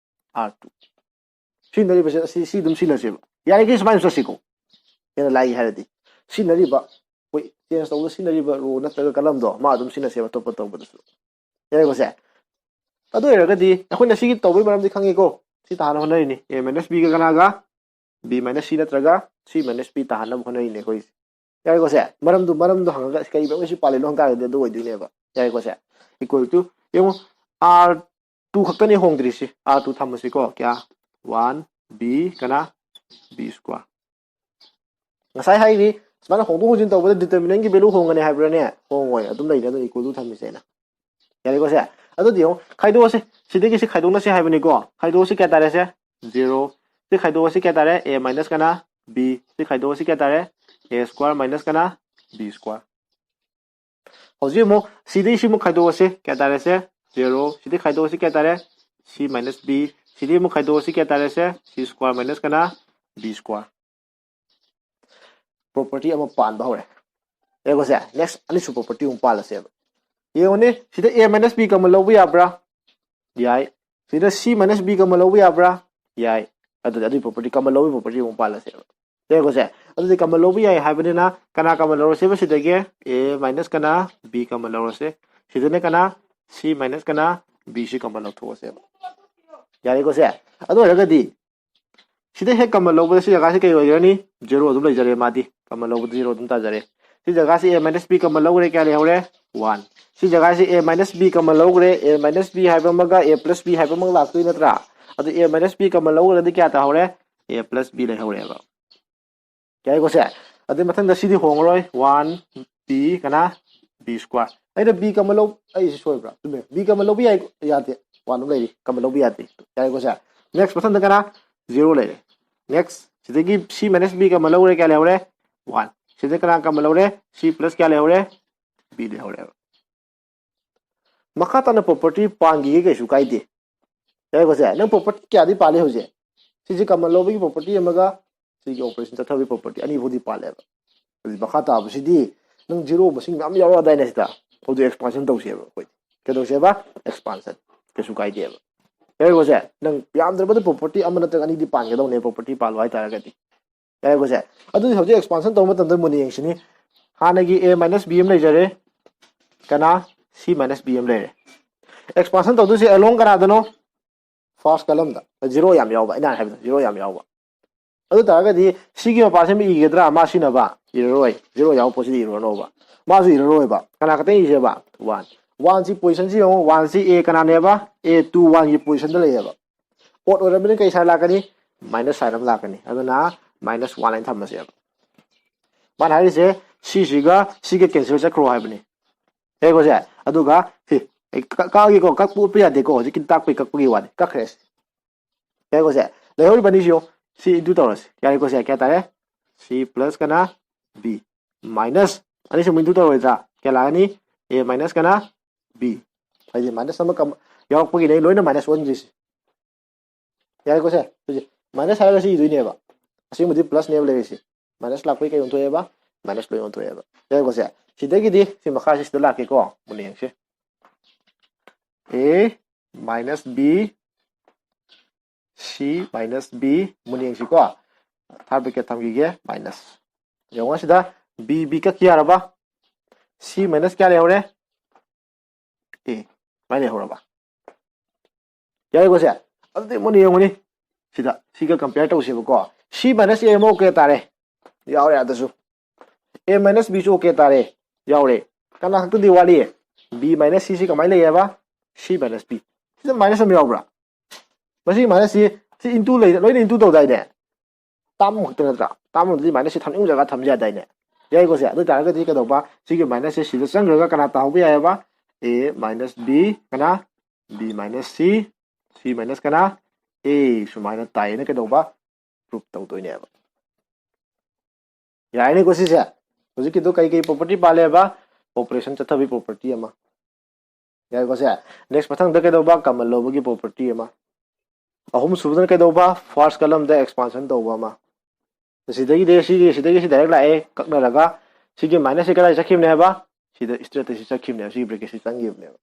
R two꯫ ꯁꯤꯖꯤꯟꯅꯔꯤꯕꯁꯦ ꯑꯁꯤ, ꯁꯤ ꯑꯗꯨꯝ ꯁꯤꯖꯤꯟꯅꯁꯦꯕ꯫ ꯌꯥꯔꯤꯈꯩ ꯁꯨꯃꯥꯏꯅ ꯆꯠꯁꯤꯀꯣ꯫ ꯍꯦꯟꯅ ꯂꯥꯏ ꯍꯥꯏꯔꯗꯤ꯫ ꯁꯤꯖꯤꯟꯅꯔꯤꯕ, ꯑꯩꯈꯣꯏ ꯆꯦꯟꯖ ꯇꯧꯕꯗ ꯁꯤꯖꯤꯟꯅꯔꯤꯕ ꯔꯣ ꯅꯠꯇ꯭ꯔꯒ ꯀꯂꯝꯗꯣ, ꯃꯥ ꯑꯗꯨꯝ ꯁꯤꯖꯤꯟꯅꯁꯦꯕ ꯑꯇꯣꯞꯄ ꯇꯧꯕꯗꯁꯨ꯫ ꯌꯥꯔꯦꯀꯣ ꯁꯦ? ꯑꯗꯨ ꯑꯣꯏꯔꯒꯗꯤ ꯑꯩꯈꯣꯏꯅ ꯁꯤꯒꯤ ꯇꯧꯕꯒꯤ ꯃꯔꯝꯗꯤ ꯈꯪꯉꯤꯀꯣ꯫ ꯁꯤ ꯇꯥꯍꯟꯅꯕ ꯍꯣꯠꯅꯔꯤꯅꯤ꯫ A minus B ꯒ ꯀꯅꯥꯒ? B minus C ꯅꯠꯇ꯭ꯔꯒ C minus B ꯇꯥꯍꯟꯅꯕ ꯍꯣꯠꯅꯔꯤꯅꯦ ꯑꯩꯈꯣꯏꯁꯦ꯫ ꯌꯥꯔꯦꯀꯣ ꯁꯦ? ꯃꯔꯝꯗꯨ ꯃꯔꯝꯗꯣ ꯍꯪꯉꯒ ꯀꯩ ꯃꯔꯝꯒꯤ ꯁꯤ ꯄꯥꯜꯂꯤꯅꯣ ꯍꯪ ꯇꯥꯔꯒꯗꯤ ꯑꯗꯨ ꯑꯣꯏꯗꯣꯏꯅꯦꯕ꯫ ꯌꯥꯔꯦꯀꯣ ꯁꯦ? Equal to, ꯌꯦꯡꯉꯣ, R two ꯈꯛꯇꯅꯦ ꯍꯣꯡꯗ꯭ꯔꯤꯁꯤ꯫ R two ꯊꯝꯃꯁꯤꯀꯣ꯫ ꯀꯌꯥ? One, B ꯀꯅꯥ? B square꯫ ꯉꯁꯥꯏ ꯍꯥꯏꯔꯤ, ꯁꯨꯃꯥꯏꯅ ꯍꯣꯡꯗꯣꯛ ꯍꯣꯡꯖꯤꯟ ꯇꯧꯕꯗ determinantꯀꯤ value ꯍꯣꯡꯒꯅꯤ ꯍꯥꯏꯕ꯭ꯔꯥꯅꯦ? ꯍꯣꯡꯉꯣꯏ, ꯑꯗꯨꯝ ꯂꯩꯅꯤ꯫ ꯑꯗꯨꯅ equal to ꯊꯝꯃꯤꯁꯦ ꯑꯩꯅ꯫ ꯌꯥꯔꯦꯀꯣ ꯁꯦ? ꯑꯗꯨꯗꯤ ꯌꯦꯡꯉꯣ, ꯈꯥꯏꯗꯣꯛꯑꯁꯦ꯫ ꯁꯤꯗꯒꯤ ꯁꯤ ꯈꯥꯏꯗꯣꯛꯅꯁꯦ ꯍꯥꯏꯕꯅꯤꯀꯣ꯫ ꯈꯥꯏꯗꯣꯛꯑꯁꯤ ꯀꯌꯥ ꯇꯥꯔꯦ ꯁꯦ? Zero꯫ ꯁꯤ ꯈꯥꯏꯗꯣꯛꯑꯁꯤ ꯀꯌꯥ ꯇꯥꯔꯦ? A minus ꯀꯅꯥ? B꯫ ꯁꯤ ꯈꯥꯏꯗꯣꯛꯑꯁꯤ ꯀꯌꯥ ꯇꯥꯔꯦ? A square minus ꯀꯅꯥ? B square꯫ ꯍꯧꯖꯤꯛ ꯑꯃꯨꯛ ꯁꯤꯗꯩ ꯁꯤꯃꯨꯛ ꯈꯥꯏꯗꯣꯛꯑꯁꯤ ꯀꯌꯥ ꯇꯥꯔꯦ ꯁꯦ? Zero꯫ ꯁꯤꯗꯩ ꯈꯥꯏꯗꯣꯛꯑꯁꯤ ꯀꯌꯥ ꯇꯥꯔꯦ? C minus B꯫ ꯁꯤꯗꯩ ꯑꯃꯨꯛ ꯈꯥꯏꯗꯣꯛꯑꯁꯤ ꯀꯌꯥ ꯇꯥꯔꯦ ꯁꯦ? C square minus ꯀꯅꯥ? B square꯫ Property ꯑꯃ ꯄꯥꯟꯕ ꯍꯧꯔꯦ꯫ ꯌꯦꯡꯉꯣꯁꯦ, next ꯑꯅꯤꯁꯨꯕ property ꯑꯃꯨꯛ ꯄꯥꯜꯂꯁꯦꯕ꯫ ꯌꯦꯡꯉꯨꯅꯦ, ꯁꯤꯗ A minus B common ꯂꯧꯕ ꯌꯥꯕ꯭ꯔꯥ? ꯌꯥꯏ꯫ ꯁꯤꯗ C minus B common ꯂꯧꯕ ꯌꯥꯕ꯭ꯔꯥ? ꯌꯥꯏ꯫ ꯑꯗꯨꯗꯤ ꯑꯗꯨꯒꯤ property, common ꯂꯧꯕꯒꯤ property ꯑꯃꯨꯛ ꯄꯥꯜꯂꯁꯦꯕ꯫ ꯌꯦꯡꯉꯣꯁꯦ, ꯑꯗꯨꯗꯤ common ꯂꯧꯕ ꯌꯥꯏ ꯍꯥꯏꯕꯅꯤꯅ ꯀꯅꯥ common ꯂꯧꯔꯁꯦꯕ ꯁꯤꯗꯒꯤ? A minus ꯀꯅꯥ? B common ꯂꯧꯔꯁꯦ꯫ ꯁꯤꯗꯅ ꯀꯅꯥ? C minus ꯀꯅꯥ? B ꯁꯤ common ꯂꯧꯊꯣꯛꯑꯁꯦꯕ꯫ ꯌꯥꯔꯦꯀꯣ ꯁꯦ? ꯑꯗꯨ ꯑꯣꯏꯔꯒꯗꯤ ꯁꯤꯗ ꯍꯦꯛ common ꯂꯧꯕꯗ ꯁꯤ ꯖꯒꯥꯁꯤ ꯀꯩ ꯑꯣꯏꯒꯅꯤ? Zero ꯑꯗꯨꯝ ꯂꯩꯖꯔꯦ ꯃꯥꯗꯤ꯫ Common ꯂꯧꯕꯗ zero ꯑꯗꯨꯝ ꯇꯥꯖꯔꯦ꯫ ꯁꯤ ꯖꯒꯥꯁꯤ A minus B common ꯂꯧꯈ꯭ꯔꯦ, ꯀꯌꯥ ꯂꯩꯍꯧꯔꯦ? One꯫ ꯁꯤ ꯖꯒꯥꯁꯤ A minus B common ꯂꯧꯈ꯭ꯔꯦ, A minus B ꯍꯥꯏꯕ ꯑꯃꯒ A plus B ꯍꯥꯏꯕ ꯑꯃꯒ ꯂꯥꯛꯇꯣꯏ ꯅꯠꯇ꯭ꯔꯥ? ꯑꯗꯨ A minus B common ꯂꯧꯈ꯭ꯔꯒꯗꯤ ꯀꯌꯥ ꯇꯥꯍꯧꯔꯦ? A plus B ꯂꯩꯍꯧꯔꯦꯕ꯫ ꯌꯥꯏꯀꯣ ꯁꯦ? ꯑꯗꯨꯏ ꯃꯊꯪꯗ ꯁꯤꯗꯤ ꯍꯣꯡꯉꯔꯣꯏ꯫ One, B ꯀꯅꯥ? B square꯫ ꯑꯩꯅ B common ꯂꯧ, ꯑꯩꯁꯤ ꯁꯣꯏꯕ꯭ꯔꯥ? ꯆꯨꯝꯃꯦ, B common ꯂꯧꯕ ꯌꯥꯏ, ꯌꯥꯗꯦ꯫ One ꯑꯃ ꯂꯩꯔꯤ, common ꯂꯧꯕ ꯌꯥꯗꯦ꯫ ꯌꯥꯏꯀꯣ ꯁꯦ? Next ꯃꯊꯪꯗ ꯀꯅꯥ? Zero ꯂꯩꯔꯦ꯫ Next ꯁꯤꯗꯒꯤ C minus B common ꯂꯧꯔꯦ, ꯀꯌꯥ ꯂꯩꯍꯧꯔꯦ? One꯫ ꯁꯤꯗ ꯀꯅꯥ common ꯂꯧꯔꯦ? C plus ꯀꯌꯥ ꯂꯩꯍꯧꯔꯦ? B ꯂꯩꯍꯧꯔꯦꯕ꯫ ꯃꯈꯥ ꯇꯥꯅ property ꯄꯥꯟꯈꯤꯒꯦ, ꯀꯩꯁꯨ ꯀꯥꯏꯗꯦ꯫ ꯌꯥꯏꯀꯣ ꯁꯦ? ꯅꯪ property ꯀꯌꯥꯗꯤ ꯄꯥꯜꯂꯤ ꯍꯧꯖꯤꯛ? ꯁꯤꯁꯦ common ꯂꯧꯕꯒꯤ property ꯑꯃꯒ ꯁꯤꯒꯤ operation ꯆꯠꯊꯕꯒꯤ property ꯑꯅꯤ ꯐꯥꯎꯗꯤ ꯄꯥꯜꯂꯦꯕ꯫ ꯑꯗꯨꯗꯤ ꯃꯈꯥ ꯇꯥꯕꯁꯤꯗꯤ ꯅꯪ zero ꯃꯁꯤꯡ ꯃꯌꯥꯝ ꯌꯥꯎꯔꯛꯑꯗꯥꯏꯅꯦ ꯁꯤꯗ? ꯍꯧꯖꯤꯛ expansion ꯇꯧꯁꯦꯕ ꯑꯩꯈꯣꯏ꯫ ꯀꯩꯗꯧꯁꯦꯕ? Expansion꯫ ꯀꯩꯁꯨ ꯀꯥꯏꯗꯦꯕ꯫ ꯌꯥꯏꯀꯣ ꯁꯦ? ꯅꯪ ꯌꯥꯝꯗ꯭ꯔꯕꯗ property ꯑꯃ ꯅꯠꯇ꯭ꯔꯒ ꯑꯅꯤꯗꯤ ꯄꯥꯟꯒꯗꯧꯅꯦ, property ꯄꯥꯜꯂꯣ ꯍꯥꯏꯇꯥꯔꯒꯗꯤ꯫ ꯌꯥꯏꯀꯣ ꯁꯦ? ꯑꯗꯨꯗꯤ ꯍꯧꯖꯤꯛ expansion ꯇꯧꯕ ꯃꯇꯝꯗ ꯃꯨꯟꯅ ꯌꯦꯡꯁꯤꯅꯤ꯫ ꯍꯥꯟꯅꯒꯤ A minus B ꯑꯃ ꯂꯩꯖꯔꯦ, ꯀꯅꯥ? C minus B ꯑꯃ ꯂꯩꯔꯦ꯫ Expansion ꯇꯧꯗꯣꯏꯁꯦ along ꯀꯅꯥꯗꯅꯣ? First columnꯗ꯫ Zero ꯌꯥꯝ ꯌꯥꯎꯕ, ꯑꯩꯅ ꯍꯥꯏꯕꯗꯣ, zero ꯌꯥꯝ ꯌꯥꯎꯕ꯫ ꯑꯗꯨ ꯇꯥꯔꯒꯗꯤ ꯁꯤꯒꯤ ꯃꯄꯥꯁꯤ ꯑꯃ ꯏꯒꯗ꯭ꯔꯥ? ꯃꯥ ꯁꯤꯅꯕ ꯏꯔꯔꯣꯏ, ꯖꯤꯔꯣ ꯌꯥꯎꯕ ꯄꯣꯠꯁꯤꯗꯤ ꯏꯔꯨꯔꯅꯣꯕ꯫ ꯃꯥꯁꯨ ꯏꯔꯔꯣꯏꯕ꯫ ꯀꯅꯥ ꯈꯛꯇꯪ ꯏꯁꯦꯕ? ꯋꯥꯟ꯫ ꯋꯥꯟꯁꯤ ꯄꯣꯖꯤꯁꯟꯁꯤ ꯌꯦꯡꯉꯣ, ꯋꯥꯟꯁꯤ ꯑꯦ ꯀꯅꯥꯅꯦꯕ? ꯑꯦ ꯇꯨ ꯋꯥꯟꯒꯤ ꯄꯣꯖꯤꯁꯟꯗ ꯂꯩꯌꯦꯕ꯫ ꯑꯣꯗ ꯑꯣꯏꯔꯕꯅꯤꯅ ꯀꯩ ꯁꯥꯏꯟ ꯂꯥꯛꯀꯅꯤ? ꯃꯥꯏꯅꯁ ꯁꯥꯏꯟ ꯑꯃ ꯂꯥꯛꯀꯅꯤ꯫ ꯑꯗꯨꯅ ꯃꯥꯏꯅꯁ ꯋꯥꯟ ꯍꯥꯏꯅ ꯊꯝꯃꯁꯦꯕ꯫ ꯃꯥꯅ ꯍꯥꯏꯔꯤꯁꯦ ꯁꯤꯁꯤꯒ ꯁꯤꯒ ꯀꯦꯟꯁꯦꯜ ꯆꯠꯈ꯭ꯔꯣ ꯍꯥꯏꯕꯅꯤ꯫ ꯌꯥꯏꯀꯣ ꯁꯦ? ꯑꯗꯨꯒ ꯁꯤ ꯑꯩ ꯀꯛ-, ꯀꯛꯑꯒꯦꯀꯣ, ꯀꯛꯄ ꯎꯠꯄ ꯌꯥꯗꯦꯀꯣ, ꯍꯧꯖꯤꯛꯀꯤ ꯇꯥꯛꯄꯒꯤ ꯀꯛꯄꯒꯤ ꯋꯥꯅꯤ, ꯀꯛꯈ꯭ꯔꯦ ꯁꯤ꯫ ꯌꯥꯏꯀꯣ ꯁꯦ? ꯂꯩꯍꯧꯔꯤꯕ ꯑꯅꯤꯁꯤ ꯌꯦꯡꯉꯣ, ꯁꯤ ꯏꯟꯇꯨ ꯇꯧꯔꯁꯤ꯫ ꯌꯥꯔꯦꯀꯣ ꯁꯦ? ꯀꯌꯥ ꯇꯥꯔꯦ? ꯁꯤ ꯄ꯭ꯂꯁ ꯀꯅꯥ? ꯕꯤ ꯃꯥꯏꯅꯁ, ꯑꯅꯤꯁꯤ ꯑꯃꯨꯛ ꯏꯟꯇꯨ ꯇꯧꯔꯣꯏꯗ꯭ꯔꯥ? ꯀꯌꯥ ꯂꯥꯛꯑꯅꯤ? ꯑꯦ ꯃꯥꯏꯅꯁ ꯀꯅꯥ? ꯕꯤ꯫ ꯍꯥꯏꯗꯤ ꯃꯥꯏꯅꯁ ꯑꯃ ꯀꯝ-, ꯌꯥꯎꯔꯛꯄꯒꯤꯅꯦ ꯑꯩ ꯂꯣꯏꯅ ꯃꯥꯏꯅꯁ ꯑꯣꯟꯈ꯭ꯔꯤꯁꯦ꯫ ꯌꯥꯔꯦꯀꯣ ꯁꯦ? ꯍꯧꯖꯤꯛ ꯃꯥꯏꯅꯁ ꯍꯥꯏꯔꯒ ꯁꯤ ꯏꯗꯣꯏꯅꯦꯕ, ꯑꯁꯦꯡꯕꯗꯤ ꯄ꯭ꯂꯁꯅꯦꯕ ꯂꯩꯔꯤꯁꯦ꯫ ꯃꯥꯏꯅꯁ ꯂꯥꯛꯄꯒꯤ ꯀꯩ ꯑꯣꯟꯊꯣꯛꯑꯦꯕ? ꯃꯥꯏꯅꯁ ꯂꯣꯏ ꯑꯣꯟꯊꯣꯛꯑꯦꯕ꯫ ꯌꯥꯔꯦꯀꯣ ꯁꯦ? ꯁꯤꯗꯒꯤꯗꯤ ꯁꯤ ꯃꯈꯥꯁꯤ ꯁꯤꯗ ꯂꯥꯛꯀꯦꯀꯣ, ꯃꯨꯟꯅ ꯌꯦꯡꯁꯤ꯫ ꯑꯦ ꯃꯥꯏꯅꯁ ꯕꯤ, ꯁꯤ ꯃꯥꯏꯅꯁ ꯕꯤ, ꯃꯨꯟꯅ ꯌꯦꯡꯁꯤꯀꯣ꯫ ꯊꯥꯔꯠ ꯕ꯭ꯔꯦꯀꯦꯠ ꯊꯝꯈꯤꯒꯦ, ꯃꯥꯏꯅꯁ꯫ ꯌꯦꯡꯉꯣ ꯁꯤꯗ ꯕꯤ, ꯕꯤ ꯀꯛꯈꯤ ꯌꯥꯔꯕ? ꯁꯤ ꯃꯥꯏꯅꯁ ꯀꯌꯥ ꯂꯩꯍꯧꯔꯦ? ꯑꯦ, ꯁꯨꯃꯥꯏꯅ ꯂꯩꯍꯧꯔꯕ? ꯌꯥꯔꯦꯀꯣ ꯁꯦ? ꯑꯗꯨꯗꯤ ꯃꯨꯟꯅ ꯌꯦꯡꯉꯨꯅꯤ꯫ ꯁꯤꯗ, ꯁꯤꯒ ꯀꯝꯄꯤꯌꯔ ꯇꯧꯁꯦꯕꯀꯣ꯫ ꯁꯤ ꯃꯥꯏꯅꯁ ꯑꯦ ꯑꯃ ꯑꯣꯀꯦ ꯇꯥꯔꯦ꯫ ꯌꯥꯎꯔꯦ ꯑꯗꯨꯁꯨ꯫ ꯑꯦ ꯃꯥꯏꯅꯁ ꯕꯤꯁꯨ ꯑꯣꯀꯦ ꯇꯥꯔꯦ꯫ ꯌꯥꯎꯔꯦ꯫ ꯀꯅꯥ ꯈꯛꯇꯗꯤ ꯋꯥꯠꯂꯤ? ꯕꯤ ꯃꯥꯏꯅꯁ ꯁꯤꯁꯤ ꯀꯃꯥꯏꯅ ꯂꯩꯌꯦꯕ? ꯁꯤ ꯃꯥꯏꯅꯁ ꯕꯤ꯫ ꯁꯤꯗ ꯃꯥꯏꯅꯁ ꯑꯃ ꯌꯥꯎꯕ꯭ꯔꯥ? ꯃꯁꯤ ꯃꯥꯏꯅꯁ ꯁꯤ, ꯁꯤ ꯏꯟꯇꯨ ꯂꯩ, ꯂꯣꯏꯅ ꯏꯟꯇꯨ ꯇꯧꯗꯥꯏꯅꯦ? ꯇꯥꯝ ꯈꯛꯇ ꯅꯠꯇ꯭ꯔꯥ? ꯇꯥꯝ ꯑꯗꯨꯗꯤ ꯃꯥꯏꯅꯁ ꯁꯤ ꯊꯝꯅꯤꯡꯕ ꯖꯒꯥ ꯊꯝ ꯌꯥꯗꯥꯏꯅꯦ? ꯌꯥꯏꯀꯣ ꯁꯦ? ꯑꯗꯨ ꯑꯣꯏ ꯇꯥꯔꯒꯗꯤ ꯀꯩꯗꯧꯕ? ꯁꯤꯒꯤ ꯃꯥꯏꯅꯁ ꯁꯦ ꯁꯤꯗ ꯆꯪꯈ꯭ꯔꯒ ꯀꯅꯥ ꯇꯥꯍꯧꯕ ꯌꯥꯏꯑꯕ? ꯑꯦ ꯃꯥꯏꯅꯁ ꯕꯤ, ꯀꯅꯥ? ꯕꯤ ꯃꯥꯏꯅꯁ ꯁꯤ, ꯁꯤ ꯃꯥꯏꯅꯁ ꯀꯅꯥ? ꯑꯦ ꯁꯨꯃꯥꯏꯅ ꯇꯥꯏꯌꯦꯅ ꯀꯩꯗꯧꯕ? ꯄ꯭ꯔꯨꯞ ꯇꯧꯗꯣꯏꯅꯦꯕ꯫ ꯌꯥꯏꯅꯦꯀꯣ ꯁꯤꯁꯦ? ꯍꯧꯖꯤꯛꯀꯤꯗꯣ ꯀꯩ ꯀꯩ ꯄ꯭ꯔꯣꯄꯔꯇꯤ ꯄꯥꯜꯂꯦꯕ? ꯑꯣꯄꯔꯦꯁꯟ ꯆꯠꯊꯕꯒꯤ ꯄ꯭ꯔꯣꯄꯔꯇꯤ ꯑꯃ꯫ ꯌꯥꯏꯀꯣ ꯁꯦ? ꯅꯦꯛꯁ ꯃꯊꯪꯗ ꯀꯩꯗꯧꯕ? ꯀꯃꯟ ꯂꯧꯕꯒꯤ ꯄ꯭ꯔꯣꯄꯔꯇꯤ ꯑꯃ꯫ ꯑꯍꯨꯝ ꯁꯨꯕꯗꯅ ꯀꯩꯗꯧꯕ? ꯐꯥꯔꯁ ꯀꯂꯝꯗ ꯑꯦꯛꯁꯄꯥꯟꯁꯟ ꯇꯧꯕ ꯑꯃ꯫ ꯁꯤꯗꯒꯤꯗꯤ ꯁꯤꯒꯤ, ꯁꯤꯗꯒꯤ ꯁꯤ ꯗꯥꯏꯔꯦꯛ ꯂꯥꯛꯑꯦ ꯀꯛꯅꯔꯒ, ꯁꯤꯒꯤ ꯃꯥꯏꯅꯁꯁꯤ ꯀꯗꯥꯏ ꯆꯠꯈꯤꯕꯅꯦ ꯍꯥꯏꯕ? ꯁꯤꯗ ꯏꯁꯇ꯭ꯔꯦꯠꯇ ꯁꯤ ꯆꯠꯈꯤꯕꯅꯦꯕ, ꯁꯤꯒꯤ ꯕ꯭ꯔꯦꯀꯦꯠꯁꯤ ꯆꯪꯈꯤꯕꯅꯦꯕ꯫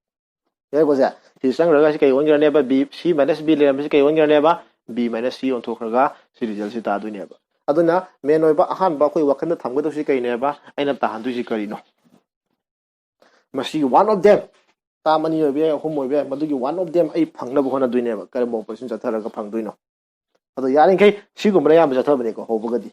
ꯌꯥꯏꯀꯣ ꯁꯦ? ꯁꯤ ꯆꯪꯈ꯭ꯔꯒ ꯁꯤ ꯀꯩ ꯑꯣꯟꯈ꯭ꯔꯅꯦꯕ? ꯕꯤ, ꯁꯤ ꯃꯥꯏꯅꯁ ꯕꯤ ꯂꯩꯔꯝꯕꯁꯤ ꯀꯩ ꯑꯣꯟꯈ꯭ꯔꯅꯦꯕ? ꯕꯤ ꯃꯥꯏꯅꯁ ꯁꯤ ꯑꯣꯟꯊꯣꯛꯈ꯭ꯔꯒ ꯁꯤ ꯔꯤꯖꯜꯁꯤ ꯇꯥꯗꯣꯏꯅꯦꯕ꯫ ꯑꯗꯨꯅ ꯃꯦꯟ ꯑꯣꯏꯕ ꯑꯍꯥꯟꯕ ꯑꯩꯈꯣꯏ ꯋꯥꯈꯜꯗ ꯊꯝꯒꯗꯕꯁꯤ ꯀꯩꯅꯦꯕ? ꯑꯩꯅ ꯇꯥꯍꯟꯗꯣꯏꯁꯤ ꯀꯔꯤꯅꯣ? ꯃꯁꯤꯒꯤ one of them, ꯇꯥꯝ ꯑꯅꯤ ꯑꯣꯏꯕ ꯌꯥꯏ, ꯑꯍꯨꯝ ꯑꯣꯏꯕ ꯌꯥꯏ, ꯃꯗꯨꯒꯤ one of them ꯑꯩ ꯐꯪꯅꯕ ꯍꯣꯠꯅꯗꯣꯏꯅꯦꯕ꯫ ꯀꯔꯝꯕ ꯑꯣꯄꯔꯦꯁꯟ ꯆꯠꯊꯔꯒ ꯐꯪꯗꯣꯏꯅꯣ? ꯑꯗꯣ ꯌꯥꯔꯤꯈꯩ ꯁꯤꯒꯨꯝꯕꯅ ꯑꯌꯥꯝꯕ ꯆꯠꯊꯕꯅꯤꯀꯣ ꯍꯧꯕꯒꯗꯤ꯫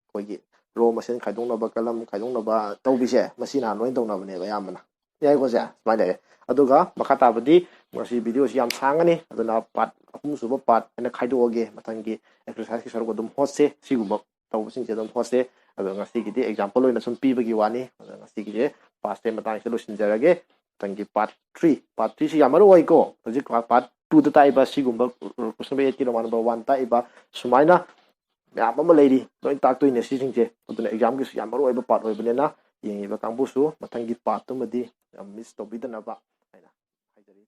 ꯑꯩꯈꯣꯏꯒꯤ ꯔꯣ ꯃꯁꯦꯟ ꯈꯥꯏꯗꯣꯛꯅꯕ, ꯀꯂꯝ ꯈꯥꯏꯗꯣꯛꯅꯕ ꯇꯧꯕꯤꯁꯦ ꯃꯁꯤꯅ ꯍꯥꯟꯅ ꯂꯣꯏꯅ ꯇꯧꯅꯕꯅꯦꯕ ꯑꯌꯥꯝꯕꯅ꯫ ꯌꯥꯏꯀꯣ ꯁꯦ? ꯁꯨꯃꯥꯏꯅ ꯂꯩꯔꯦ꯫ ꯑꯗꯨꯒ ꯃꯈꯥ ꯇꯥꯕꯗꯤ ꯉꯁꯤ ꯚꯤꯗꯤꯑꯣꯁꯤ ꯌꯥꯝ ꯁꯥꯡꯉꯅꯤ, ꯑꯗꯨꯅ ꯄꯥꯔꯠ ꯑꯍꯨꯝꯁꯨꯕ ꯄꯥꯔꯠ ꯍꯥꯏꯅ ꯈꯥꯏꯗꯣꯛꯑꯒꯦ꯫ ꯃꯊꯪꯒꯤ ꯑꯦꯛꯁꯔꯁꯥꯏꯁꯀꯤ ꯁꯔꯨꯛ ꯑꯗꯨꯝ ꯍꯣꯠꯁꯦ, ꯁꯤꯒꯨꯝꯕ ꯇꯧꯕꯁꯤꯡꯁꯦ ꯑꯗꯨꯝ ꯍꯣꯠꯁꯦ꯫ ꯑꯗꯣ ꯉꯁꯤꯒꯤꯗꯤ ꯑꯦꯛꯖꯥꯝꯄꯜ ꯑꯣꯏꯅ ꯁꯨꯝ ꯄꯤꯕꯒꯤ ꯋꯥꯅꯤ꯫ ꯑꯗꯣ ꯉꯁꯤꯒꯤꯁꯦ ꯄꯥꯁ ꯇꯦꯟ ꯃꯇꯥꯡꯁꯤꯗ ꯂꯣꯏꯁꯤꯟꯖꯔꯒꯦ꯫ ꯃꯊꯪꯒꯤ ꯄꯥꯔꯠ ꯊ꯭ꯔꯤ, ꯄꯥꯔꯠ ꯊ꯭ꯔꯤꯁꯤ ꯌꯥꯝ ꯃꯔꯨ ꯑꯣꯏꯀꯣ꯫ ꯍꯧꯖꯤꯛ ꯄꯥꯔꯠ ꯇꯨꯗ ꯇꯥꯛꯏꯕ ꯁꯤꯒꯨꯝꯕ ꯀꯣꯏꯁꯟ ꯄꯦꯄꯔ ꯑꯩꯠꯀꯤ ꯔꯣꯃꯥꯟ ꯅꯝꯕꯔ ꯋꯥꯟ ꯇꯥꯛꯏꯕ ꯁꯨꯃꯥꯏꯅ ꯃꯌꯥꯝ ꯑꯃ ꯂꯩꯔꯤ, ꯂꯣꯏ ꯇꯥꯛꯇꯣꯏꯅꯦ ꯁꯤꯁꯤꯡꯁꯦ꯫ ꯑꯗꯨꯅ ꯑꯦꯛꯖꯥꯝꯒꯤꯁꯨ ꯌꯥꯝ ꯃꯔꯨ ꯑꯣꯏꯕ ꯄꯥꯔꯠ ꯑꯣꯏꯕꯅꯤꯅ ꯌꯦꯡꯉꯤꯕ ꯀꯥꯡꯕꯨꯁꯨ ꯃꯊꯪꯒꯤ ꯄꯥꯔꯠꯇꯨꯃꯗꯤ ꯌꯥꯝ ꯃꯤꯁ ꯇꯧꯕꯤꯗꯅꯕ ꯍꯥꯏꯅ ꯍꯥꯏꯖꯔꯤ꯫